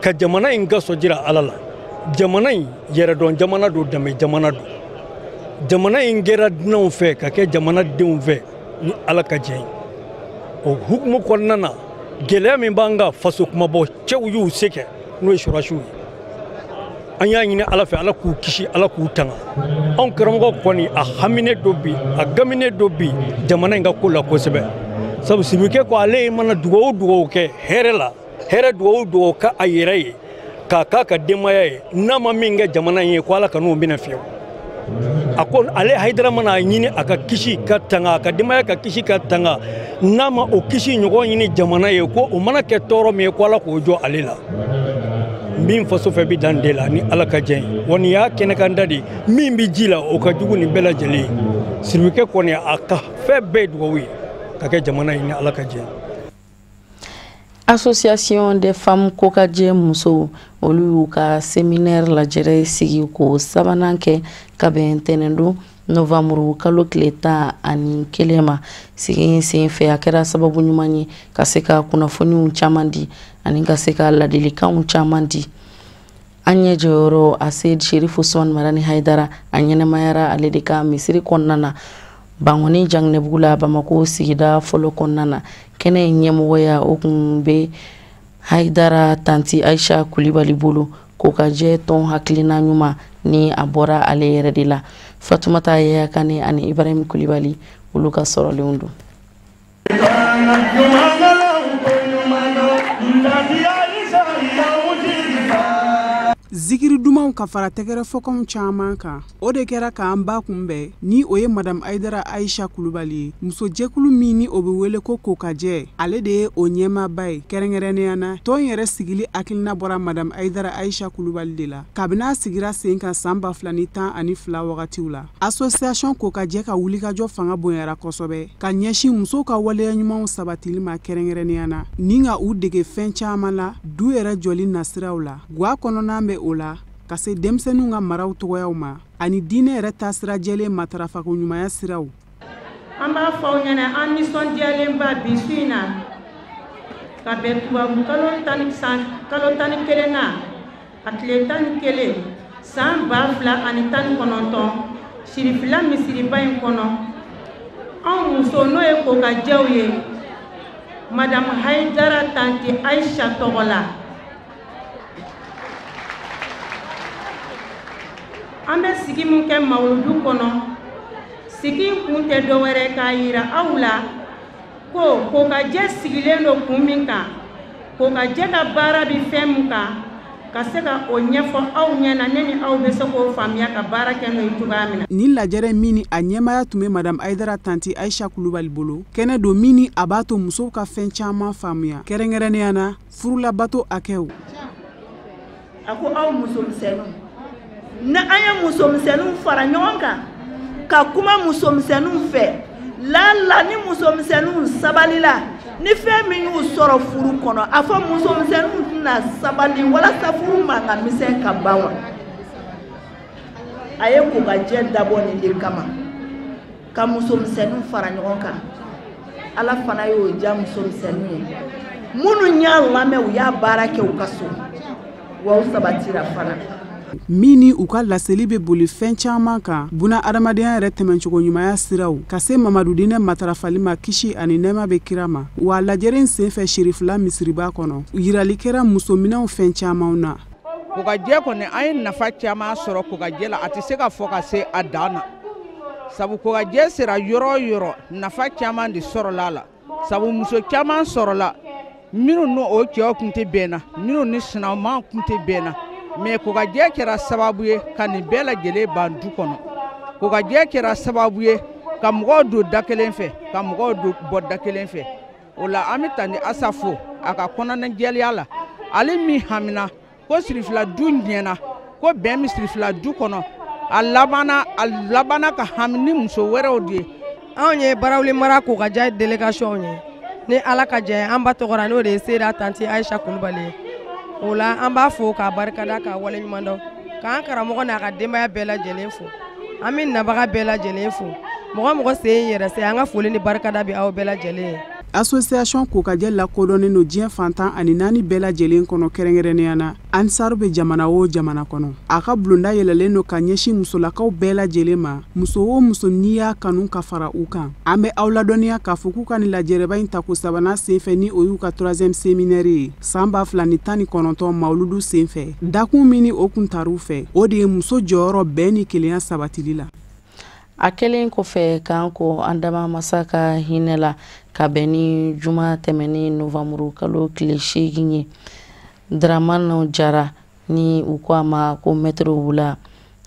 ka jamana in gasɔ jira Ala la. Jamana in yɛrɛdɔn jamana don, danbe jamana don. Jamana in kɛra dunanw fɛ ka kɛ jamanadenw fɛ ni Ala ka diɲɛ ye. O hukumu kɔnɔna na, gɛlɛya min b'an kan, faso kumabɔ cɛw y'u se kɛ, n'o ye sɔrɔdasiw ye. An y'a ɲini Ala fɛ, Ala k'u kisi, Ala k'u tanga. Anw karamɔgɔ kɔni, a haminen don bi, a gaminen don bi jamana in ka ko la kosɛbɛ. Sabu Sibikɛ ko ale mana dugawu o dugawu kɛ hɛrɛ la, hɛrɛ dugawu o dugawu ka a yɛrɛ ye, k'a k'a ka denbaya ye, n'a ma min kɛ jamana in ye, ko Ala ka n'o minɛ fiyewu. A ko ale Hayidara mana a ɲini a ka kisi ka tanga, a ka denbaya ka kisi ka tanga, n'a ma o kisi ɲɔgɔn ɲini jamana ye, ko o mana kɛ tɔɔrɔ min ye, ko Ala k'o jɔ ale la. Min faso fɛ bi dan de la ni Ala ka diɲɛ ye. Wa nin y'a kɛnɛkanda de ye, min bɛ ji la o ka jugu nin bɛɛ lajɛlen ye. Siribikɛ kɔni a ka fɛn bɛɛ ye dugawu ye ka kɛ jamana ye ni Ala ka diɲɛ ye. Association des femmes Kokajɛ musow, olu y'u ka séminaire lajɛrɛ sigi k'o sabanan kɛ ka bɛn ntɛnɛndon novembre kalo tile 11 ma. Sigi in senfɛ, a kɛra sababu ɲuman ye ka se ka kunnafoniw caman di ani ka se ka ladilikanw caman di. An ɲɛ jɔyɔrɔ Aseyid Sherifu Usumani Madani Hayidara, a ɲɛnɛmayara ale de ka misiri kɔnɔna na Bankɔni Janginɛbugu la, Bamako sigida fɔlɔ kɔnɔna na. Kɛnɛ in ɲɛmɔgɔya o kun bɛ Hayidara tanti Ayisa Kulibali bolo. Kokajɛ tɔn hakilina ɲuman ni a bɔra ale yɛrɛ de la. Fatumata Yaya Kane ani Ibrahim Kulibali, olu ka sɔrɔlenw don. Zikiri dumanw ka fara tɛgɛrɛ fɔkanw caman kan, o de kɛra k'an ba kunbɛn ni o ye Madame Hayidara Ayisa Kulubali ye. Musojɛkulu min ni o bɛ wele ko Kokajɛ, ale de ye o ɲɛmaaba ye. Kɛrɛnkɛrɛnnenya na, tɔn yɛrɛ sigili hakilina bɔra Madame Hayidara Ayisa Kulubali de la kabini a sigira sen kan san 2012 wagatiw la. Association Kokajɛ ka wulikajɔ fanga bonyara kosɛbɛ ka ɲɛsin musow ka waleya ɲumanw sabatili ma, kɛrɛnkɛrɛnnenya na ni ka u dege fɛn caman la du yɛrɛ jɔli nasiraw la, gwa kɔnɔna bɛ o la, ka se denmisɛnninw ka maraw cogoyaw ma ani diinɛ yɛrɛ taasira jɛlen matarafako ɲumanya siraw. An b'a fɔ aw ɲɛna, an nisɔndiyalenba bi su in na ka bɛn tubabu kalo 11 na, a tile 11 san 2019, Sirifila misiriba in kɔnɔ, anw muso n'o ye Kokajɛw ye, Madame Hayidara tanti Ayisa tɔgɔ la, an bɛ sigi min kɛ mawuludu kɔnɔ. Sigi in kun tɛ dɔwɛrɛ k'a yira aw la ko Kokajɛ sigilen don kun min kan, Kokajɛ ka baara bɛ fɛn min kan, ka se ka o ɲɛfɔ aw ɲɛna, ne ni aw bɛ se k'o faamuya ka baara kɛ n'o ye cogoya min na. Nin lajɛrɛ min ni a ɲɛmaaya tun bɛ Madame Hayidara tanti Ayisa Kulubali bolo, kɛnɛ don min ni a b'a to musow ka fɛn caman faamuya, kɛrɛnkɛrɛnnenya na furulabato hakɛw. A ko aw musomisɛnninw, ni an ye musomisɛnninw fara ɲɔgɔn kan ka kuma musomisɛnninw fɛ, lala ni musomisɛnninw sabalila, ni fɛn min y'u sɔrɔ furu kɔnɔ, a fɔ musomisɛnninw tɛna sabali walasa furu mankan misɛn ka ban wa? A ye Kokajɛ dabɔ nin de kama, ka musomisɛnninw fara ɲɔgɔn kan. Ala fana y'o diya musomisɛnninw ye, minnu y'a lamɛn, u y'a baara kɛ u ka so, wa u sabatira fana. Min ni u ka laseli bɛ boli fɛn caman kan, buna adamadenya yɛrɛ tɛmɛcogo ɲumanya siraw, ka se Mamadu diinɛ matarafali ma, kisi ani nɛɛma bɛ kira ma. Wa lajɛrɛ in senfɛ Sirifila misiriba kɔnɔ, yirali kɛra musominɛnw fɛn camanw na. Kokajɛ kɔni, an ye nafa caman sɔrɔ Kokajɛ la, a tɛ se ka fɔ ka se a dan na. Sabu Kokajɛ sera yɔrɔ o yɔrɔ, nafa caman de sɔrɔla a la. Sabu muso caman sɔrɔla minnu n'o o cɛw tun tɛ bɛn na, minnu ni sinanman tun tɛ bɛn na. Mais Kokajɛ kɛra sababu ye ka nin bɛɛ lajɛlen ban du kɔnɔ. Kokajɛ kɛra sababu ye ka mɔgɔw don da kelen fɛ, ka mɔgɔw don bɔ da kelen fɛ. O la an bɛ tanti Asa fo a ka kɔnɔnajɛlenya la. Ale min hamina ko Sirifila du ɲɛna, ko bɛn bɛ Sirifila du kɔnɔ, a labanna ka hami ni muso wɛrɛw de ye. Anw ye Barawuli mara Kokajɛ délégation ye. Ni Ala ka jɛ, an ba tɔgɔra n'o de ye Seyida tanti Ayisa Kulubali ye. O la an b'a fo k'a barikada, k'a waleɲuman dɔn, k'an karamɔgɔ n'a ka denbaya bɛɛ lajɛlen fo. An bɛ nabaga bɛɛ lajɛlen fo. Mɔgɔ mɔgɔ sen yɛrɛ se, an ka foli ni barikada bɛ aw bɛɛ lajɛlen ye. Association Kokajɛ lakodɔnnen don diɲɛ fantan ani naani bɛɛ lajɛlen kɔnɔ, kɛrɛnkɛrɛnnenya na Ansaru bɛ jamana o jamana kɔnɔ. A ka bulonda yɛlɛlen don ka ɲɛsin musolakaw bɛɛ lajɛlen ma, muso o muso n'i y'a kanu ka fara u kan. An bɛ aw ladɔnniya k'a fɔ k'u ka nin lajɛrɛba in tako sabanan senfɛ, ni o y'u ka 3e séminaire ye san 2019 mawuludu senfɛ. Dakun min ni o kun tar'u fɛ, o de ye muso jɔyɔrɔ bɛn ni kelenya sabatili la. A kɛlen kɔfɛ k'an ko an dama masa ka hinɛ la, ka bɛn ni juma tɛmɛnen novanburu kalo tile 8 ye, Dramane Jara ni u ko a ma ko Maître Wula,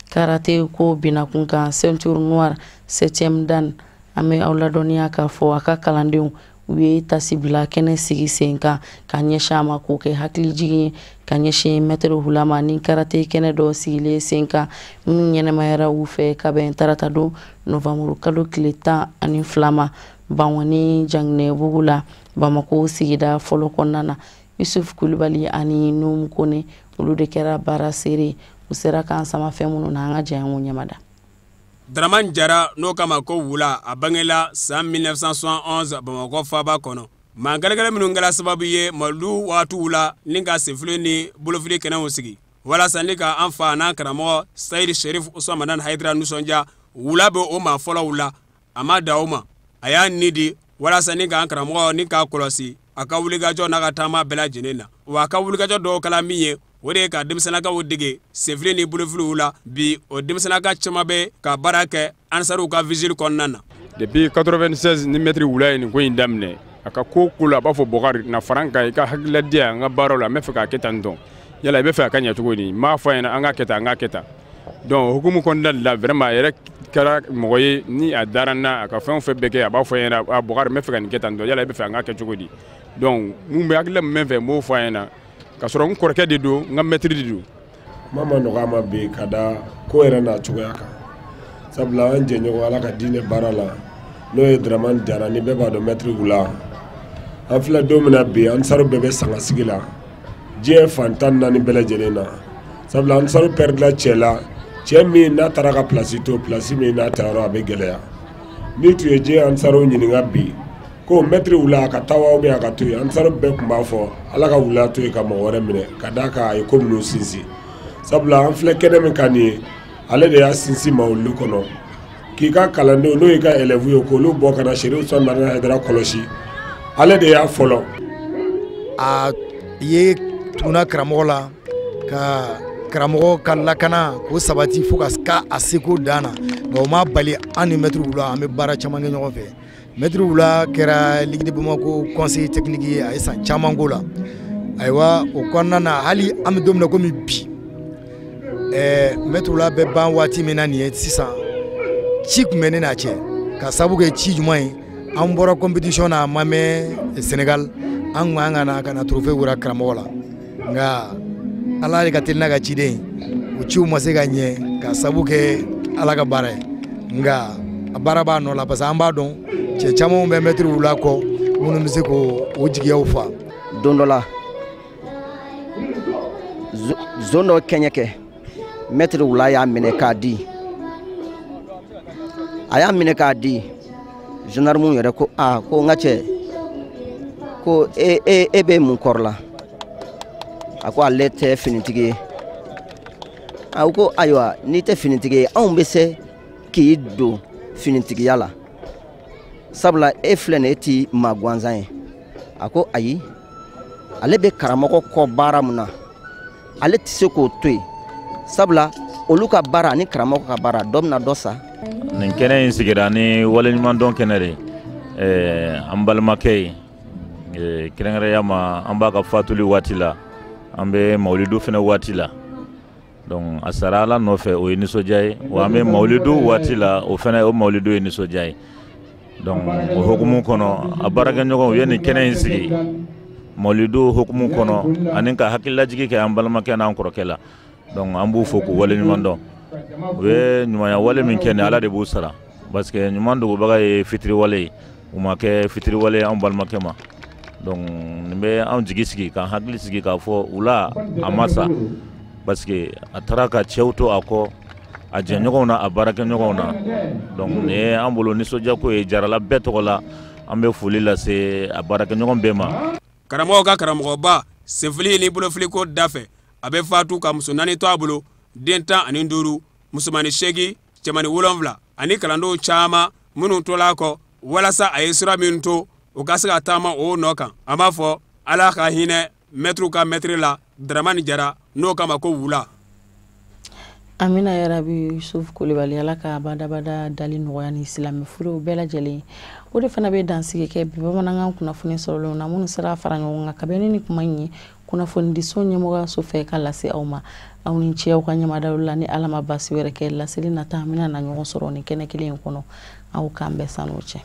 karate ko binakun kan, ceinture noire 7e dan. An bɛ aw ladɔnniya k'a fɔ a ka kalandenw u ye tasibila kɛnɛ sigi sen kan ka ɲɛsin a ma, k'o kɛ hakilijigin ye ka ɲɛsin Maître Wula ma, ni karate kɛnɛ dɔ sigilen sen kan minnu ɲɛnɛmayara u fɛ ka bɛn tarata don novanburu kalo tile 12 ma, Bankɔni Janginɛbugu la, Bamako sigida fɔlɔ kɔnɔna na. Yusuf Kulibali ani Numu Kone, olu de kɛra baara seere. U sera k'an sama fɛn minnu na, an ka jɛ an k'o ɲɛmada. Dramane Jara n'o kama ko Wula, a bangela san 1971 Bamakɔ faaba kɔnɔ. Maa gɛlɛgɛlɛ minnu kɛra sababu ye mawuludu waatiw la ni ka senfili ni bolofili kɛnɛw sigi, Walasa ni ka an fa n'an karamɔgɔ Seyidi Sherif Usman Madani Hayidara nisɔndiya. Wula bɛ o maa fɔlɔw la, a ma da o ma, a y'a ni di walasa ni k'an karamɔgɔ ni k'a kɔlɔsi a ka wulikajɔ n'a ka taama bɛɛ lajɛlen na. Wa a ka wulikajɔ dɔw kɛla min ye, o de ye ka denmisɛnnakaw dege senfili ni bolofiliw la. Bi o denmisɛnnaka caman bɛ ka baara kɛ Ansaruw ka vigile kɔnɔna na. Depuis 96 ni maître Wula ye nin ko in daminɛ, a ka ko ko la, a b'a fɔ Bɔkari na fara n kan, i ka hakilila di yan n ka baaraw la, n bɛ fɛ k'a kɛ tan tɔn, yala i bɛ fɛ a ka ɲɛ cogo di? N b'a fɔ a ɲɛna an k'a kɛ tan, an k'a kɛ tan. Donc hukumu kɔnɔna de la, vraiment a yɛrɛ kɛra mɔgɔ ye ni a dara n na, a ka fɛn o fɛn bɛɛ kɛ, a b'a fɔ n ɲɛna a Bɔkari n bɛ fɛ ka nin kɛ tan tɔn, yala i bɛ fɛ an k'a kɛ cogo di? Donc mun bɛ hakilila min bɛ n fɛ, n b'o fɔ a ɲɛna, k'a sɔrɔ n kɔrɔkɛ de don, n ka maître de don. Kuma ma nɔgɔ a ma bi ka da ko yɛrɛ n'a cogoya kan, sabula an jɛɲɔgɔn Ala ka diinɛ baara la, n'o ye Dramane Jara, ni bɛɛ b'a dɔn maître Wula. An filɛ don min na bi, Ansaru bɛɛ bɛ sangasigi la diɲɛ fan 14 bɛɛ lajɛlen na, sabula Ansaru pɛridila cɛ la, cɛ min n'a taara ka place to, place min n'a taara a bɛ gɛlɛya. N'i tun ye diɲɛ Ansaru ɲininka bi ko maître Wula a ka taa wa ou bien a ka to yen, Ansaru bɛɛ tun b'a fɔ Ala ka Wula to yen ka mɔgɔ wɛrɛ minɛ, ka d'a kan a ye ko minnu sinsin. Sabula an filɛ kɛnɛ min kan nin ye, ale de y'a sinsin mawuludu kɔnɔ, k'i ka kalandenw n'o y'i ka élèves ye k'olu bɔ ka na Sherif Usman Madani Hayidara kɔlɔsi, ale de y'a fɔlɔ. A ye tuguna karamɔgɔ la ka karamɔgɔ ka lakana k'o sabati fo ka a seko dan na, nka o ma bali an ni maître Wula an bɛ baara caman kɛ ɲɔgɔn fɛ. Maître Wula kɛra Ligue de Bamako conseiller technique ye, a ye san caman k'o la. Ayiwa o kɔnɔna na, hali an bɛ don min na komi bi, maître Wula bɛ ban waati min na nin ye sisan, ci tun bɛ ne n'a cɛ, ka sababu kɛ ci jumɛn ye, an bɔra compétition na a ma mɛn Sénégal, an kun kan ka na ka na trophée wura karamɔgɔ la, nka Ala de ka teli n'a ka ciden, o ciw ma se ka ɲɛ ka sababu kɛ Ala ka baara ye. Nka a baara b'a nɔ la, parce que an b'a dɔn cɛ camanw bɛ maître Wula kɔ minnu bɛ se k'o jigiyaw fa. Don dɔ la zon dɔ kɛɲɛ kɛ, maître Wula y'a minɛ k'a di, a y'a minɛ k'a di gendarme yɛrɛ ko aa ko n ka cɛ, ko e e e bɛ mun kɔrɔ la? A ko ale tɛ finitigi ye. A ko ayiwa n'i tɛ finitigi ye, anw bɛ se k'i don finitigiya la, sabula e filɛ nin ye, e ti maa gansan ye. A ko ayi, ale bɛ karamɔgɔ kɔ baara mun na, ale tɛ se k'o to yen, sabula olu ka baara ani karamɔgɔ ka baara dɔ bɛna dɔ sa. Nin kɛnɛ in sigira ni waleɲumandɔn kɛnɛ de ye, an balimakɛ ye, kɛrɛnkɛrɛnya ma an b'a ka fatuli waati la, an bɛ mawuludu fɛnɛ waati la. Donc a sara Ala nɔfɛ, o ye nisɔndiya ye, wa an bɛ mawuludu waati la, o fɛnɛ o mawuludu ye nisɔndiya ye. Donc o hukumu kɔnɔ, a baarakɛɲɔgɔnw ye nin kɛnɛ in sigi mawuludu hukumu kɔnɔ, ani ka hakililajigi kɛ an balimakɛ n'an kɔrɔkɛ la. Donc an b'u fo k'u waleɲuman dɔn. U ye ɲumanya wale min kɛ nin, Ala de b'u sara, parce que ɲuman dogobaga ye fitiriwale ye, u ma kɛ fitiriwale ye anw balimakɛ ma. Donc nin bɛ anw jigi sigi k'an hakili sigi k'a fɔ Wula a ma sa, parce que a taara ka cɛw to a kɔ, a jɛɲɔgɔnw na, a baarakɛɲɔgɔnw na. Donc nin ye an bolo nisɔndiyako ye, Jarala bɛɛ tɔgɔ la an bɛ foli lase a baarakɛɲɔgɔn bɛɛ ma. Karamɔgɔw ka karamɔgɔba senfili ni bolofiliko da fɛ, a bɛ fatu ka muso 4 to a bolo, den 15, musomannin 8, cɛmannin 7 ani kalandenw caman minnu tola a kɔ walasa a ye sira min to u ka se ka taama o nɔ kan. An b'a fɔ Ala ka hinɛ mɛtiriw ka mɛtiri la, Dramane Jara, n'o kama ko Wula. Amina yarabi. Yusuf Kulibali, Ala ka badabada dali nɔgɔya ni silamɛ furuw bɛɛ lajɛlen. O de fana bɛ dansigi kɛ bi bamanankan kunnafoni sɔrɔlenw na minnu sera fara ɲɔgɔn kan kabini ni kuma in ye kunnafonidiso ɲɛmɔgɔyaso fɛ ka lase aw ma. Aw ni ce aw ka ɲɛmadaw la, ni Ala ma baasi wɛrɛ kɛ, laseli nata an bɛna na ɲɔgɔn sɔrɔ nin kɛnɛ kelen in kɔnɔ. Aw k'an bɛn san'o cɛ.